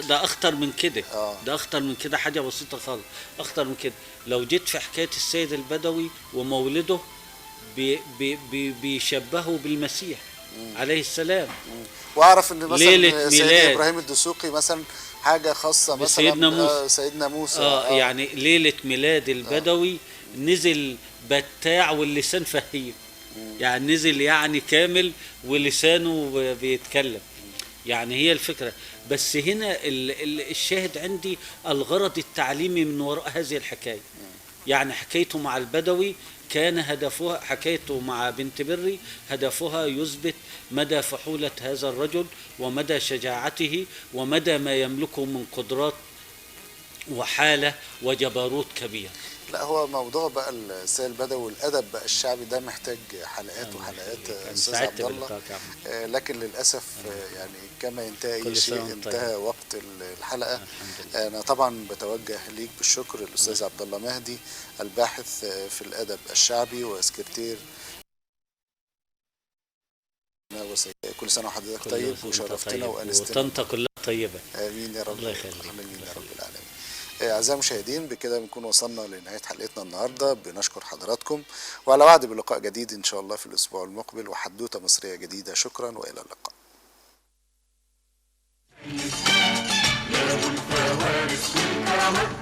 ده اخطر من كده. ده اخطر من كده، حاجة بسيطة خالص، اخطر من كده. لو جيت في حكاية السيد البدوي ومولده بي بي بي بيشبهه بالمسيح عليه السلام. واعرف ان مثلا سيدنا ابراهيم الدسوقي مثلا حاجة خاصة مثلا سيدنا موسى. سيدنا موسى يعني ليلة ميلاد البدوي نزل بتاع واللسان فهيم، يعني نزل يعني كامل ولسانه بيتكلم. يعني هي الفكرة. بس هنا الشاهد عندي الغرض التعليمي من وراء هذه الحكاية. يعني حكايته مع البدوي كان هدفها، حكايته مع بنت بري هدفها يثبت مدى فحولة هذا الرجل ومدى شجاعته ومدى ما يملكه من قدرات وحالة وجبروت كبير. لا، هو موضوع بقى السيد البدوي والادب بقى الشعبي ده محتاج حلقات وحلقات استاذ عبد الله، لكن للاسف يعني كما ينتهي اي شيء انتهى وقت الحلقة. انا طبعا بتوجه ليك بالشكر الاستاذ عبد الله مهدي، الباحث في الادب الشعبي وسكرتير. كل سنة وحضرتك طيب وشرفتنا وانستنا وطنطا كلها طيبة. امين يا رب. الله يخليك. امين يا رب العالمين. أعزائي المشاهدين، بكده بنكون وصلنا لنهاية حلقتنا النهاردة. بنشكر حضراتكم وعلى وعد بلقاء جديد إن شاء الله في الأسبوع المقبل وحدوتة مصرية جديدة. شكرا وإلى اللقاء. يا أبو الفوارس والكرامات.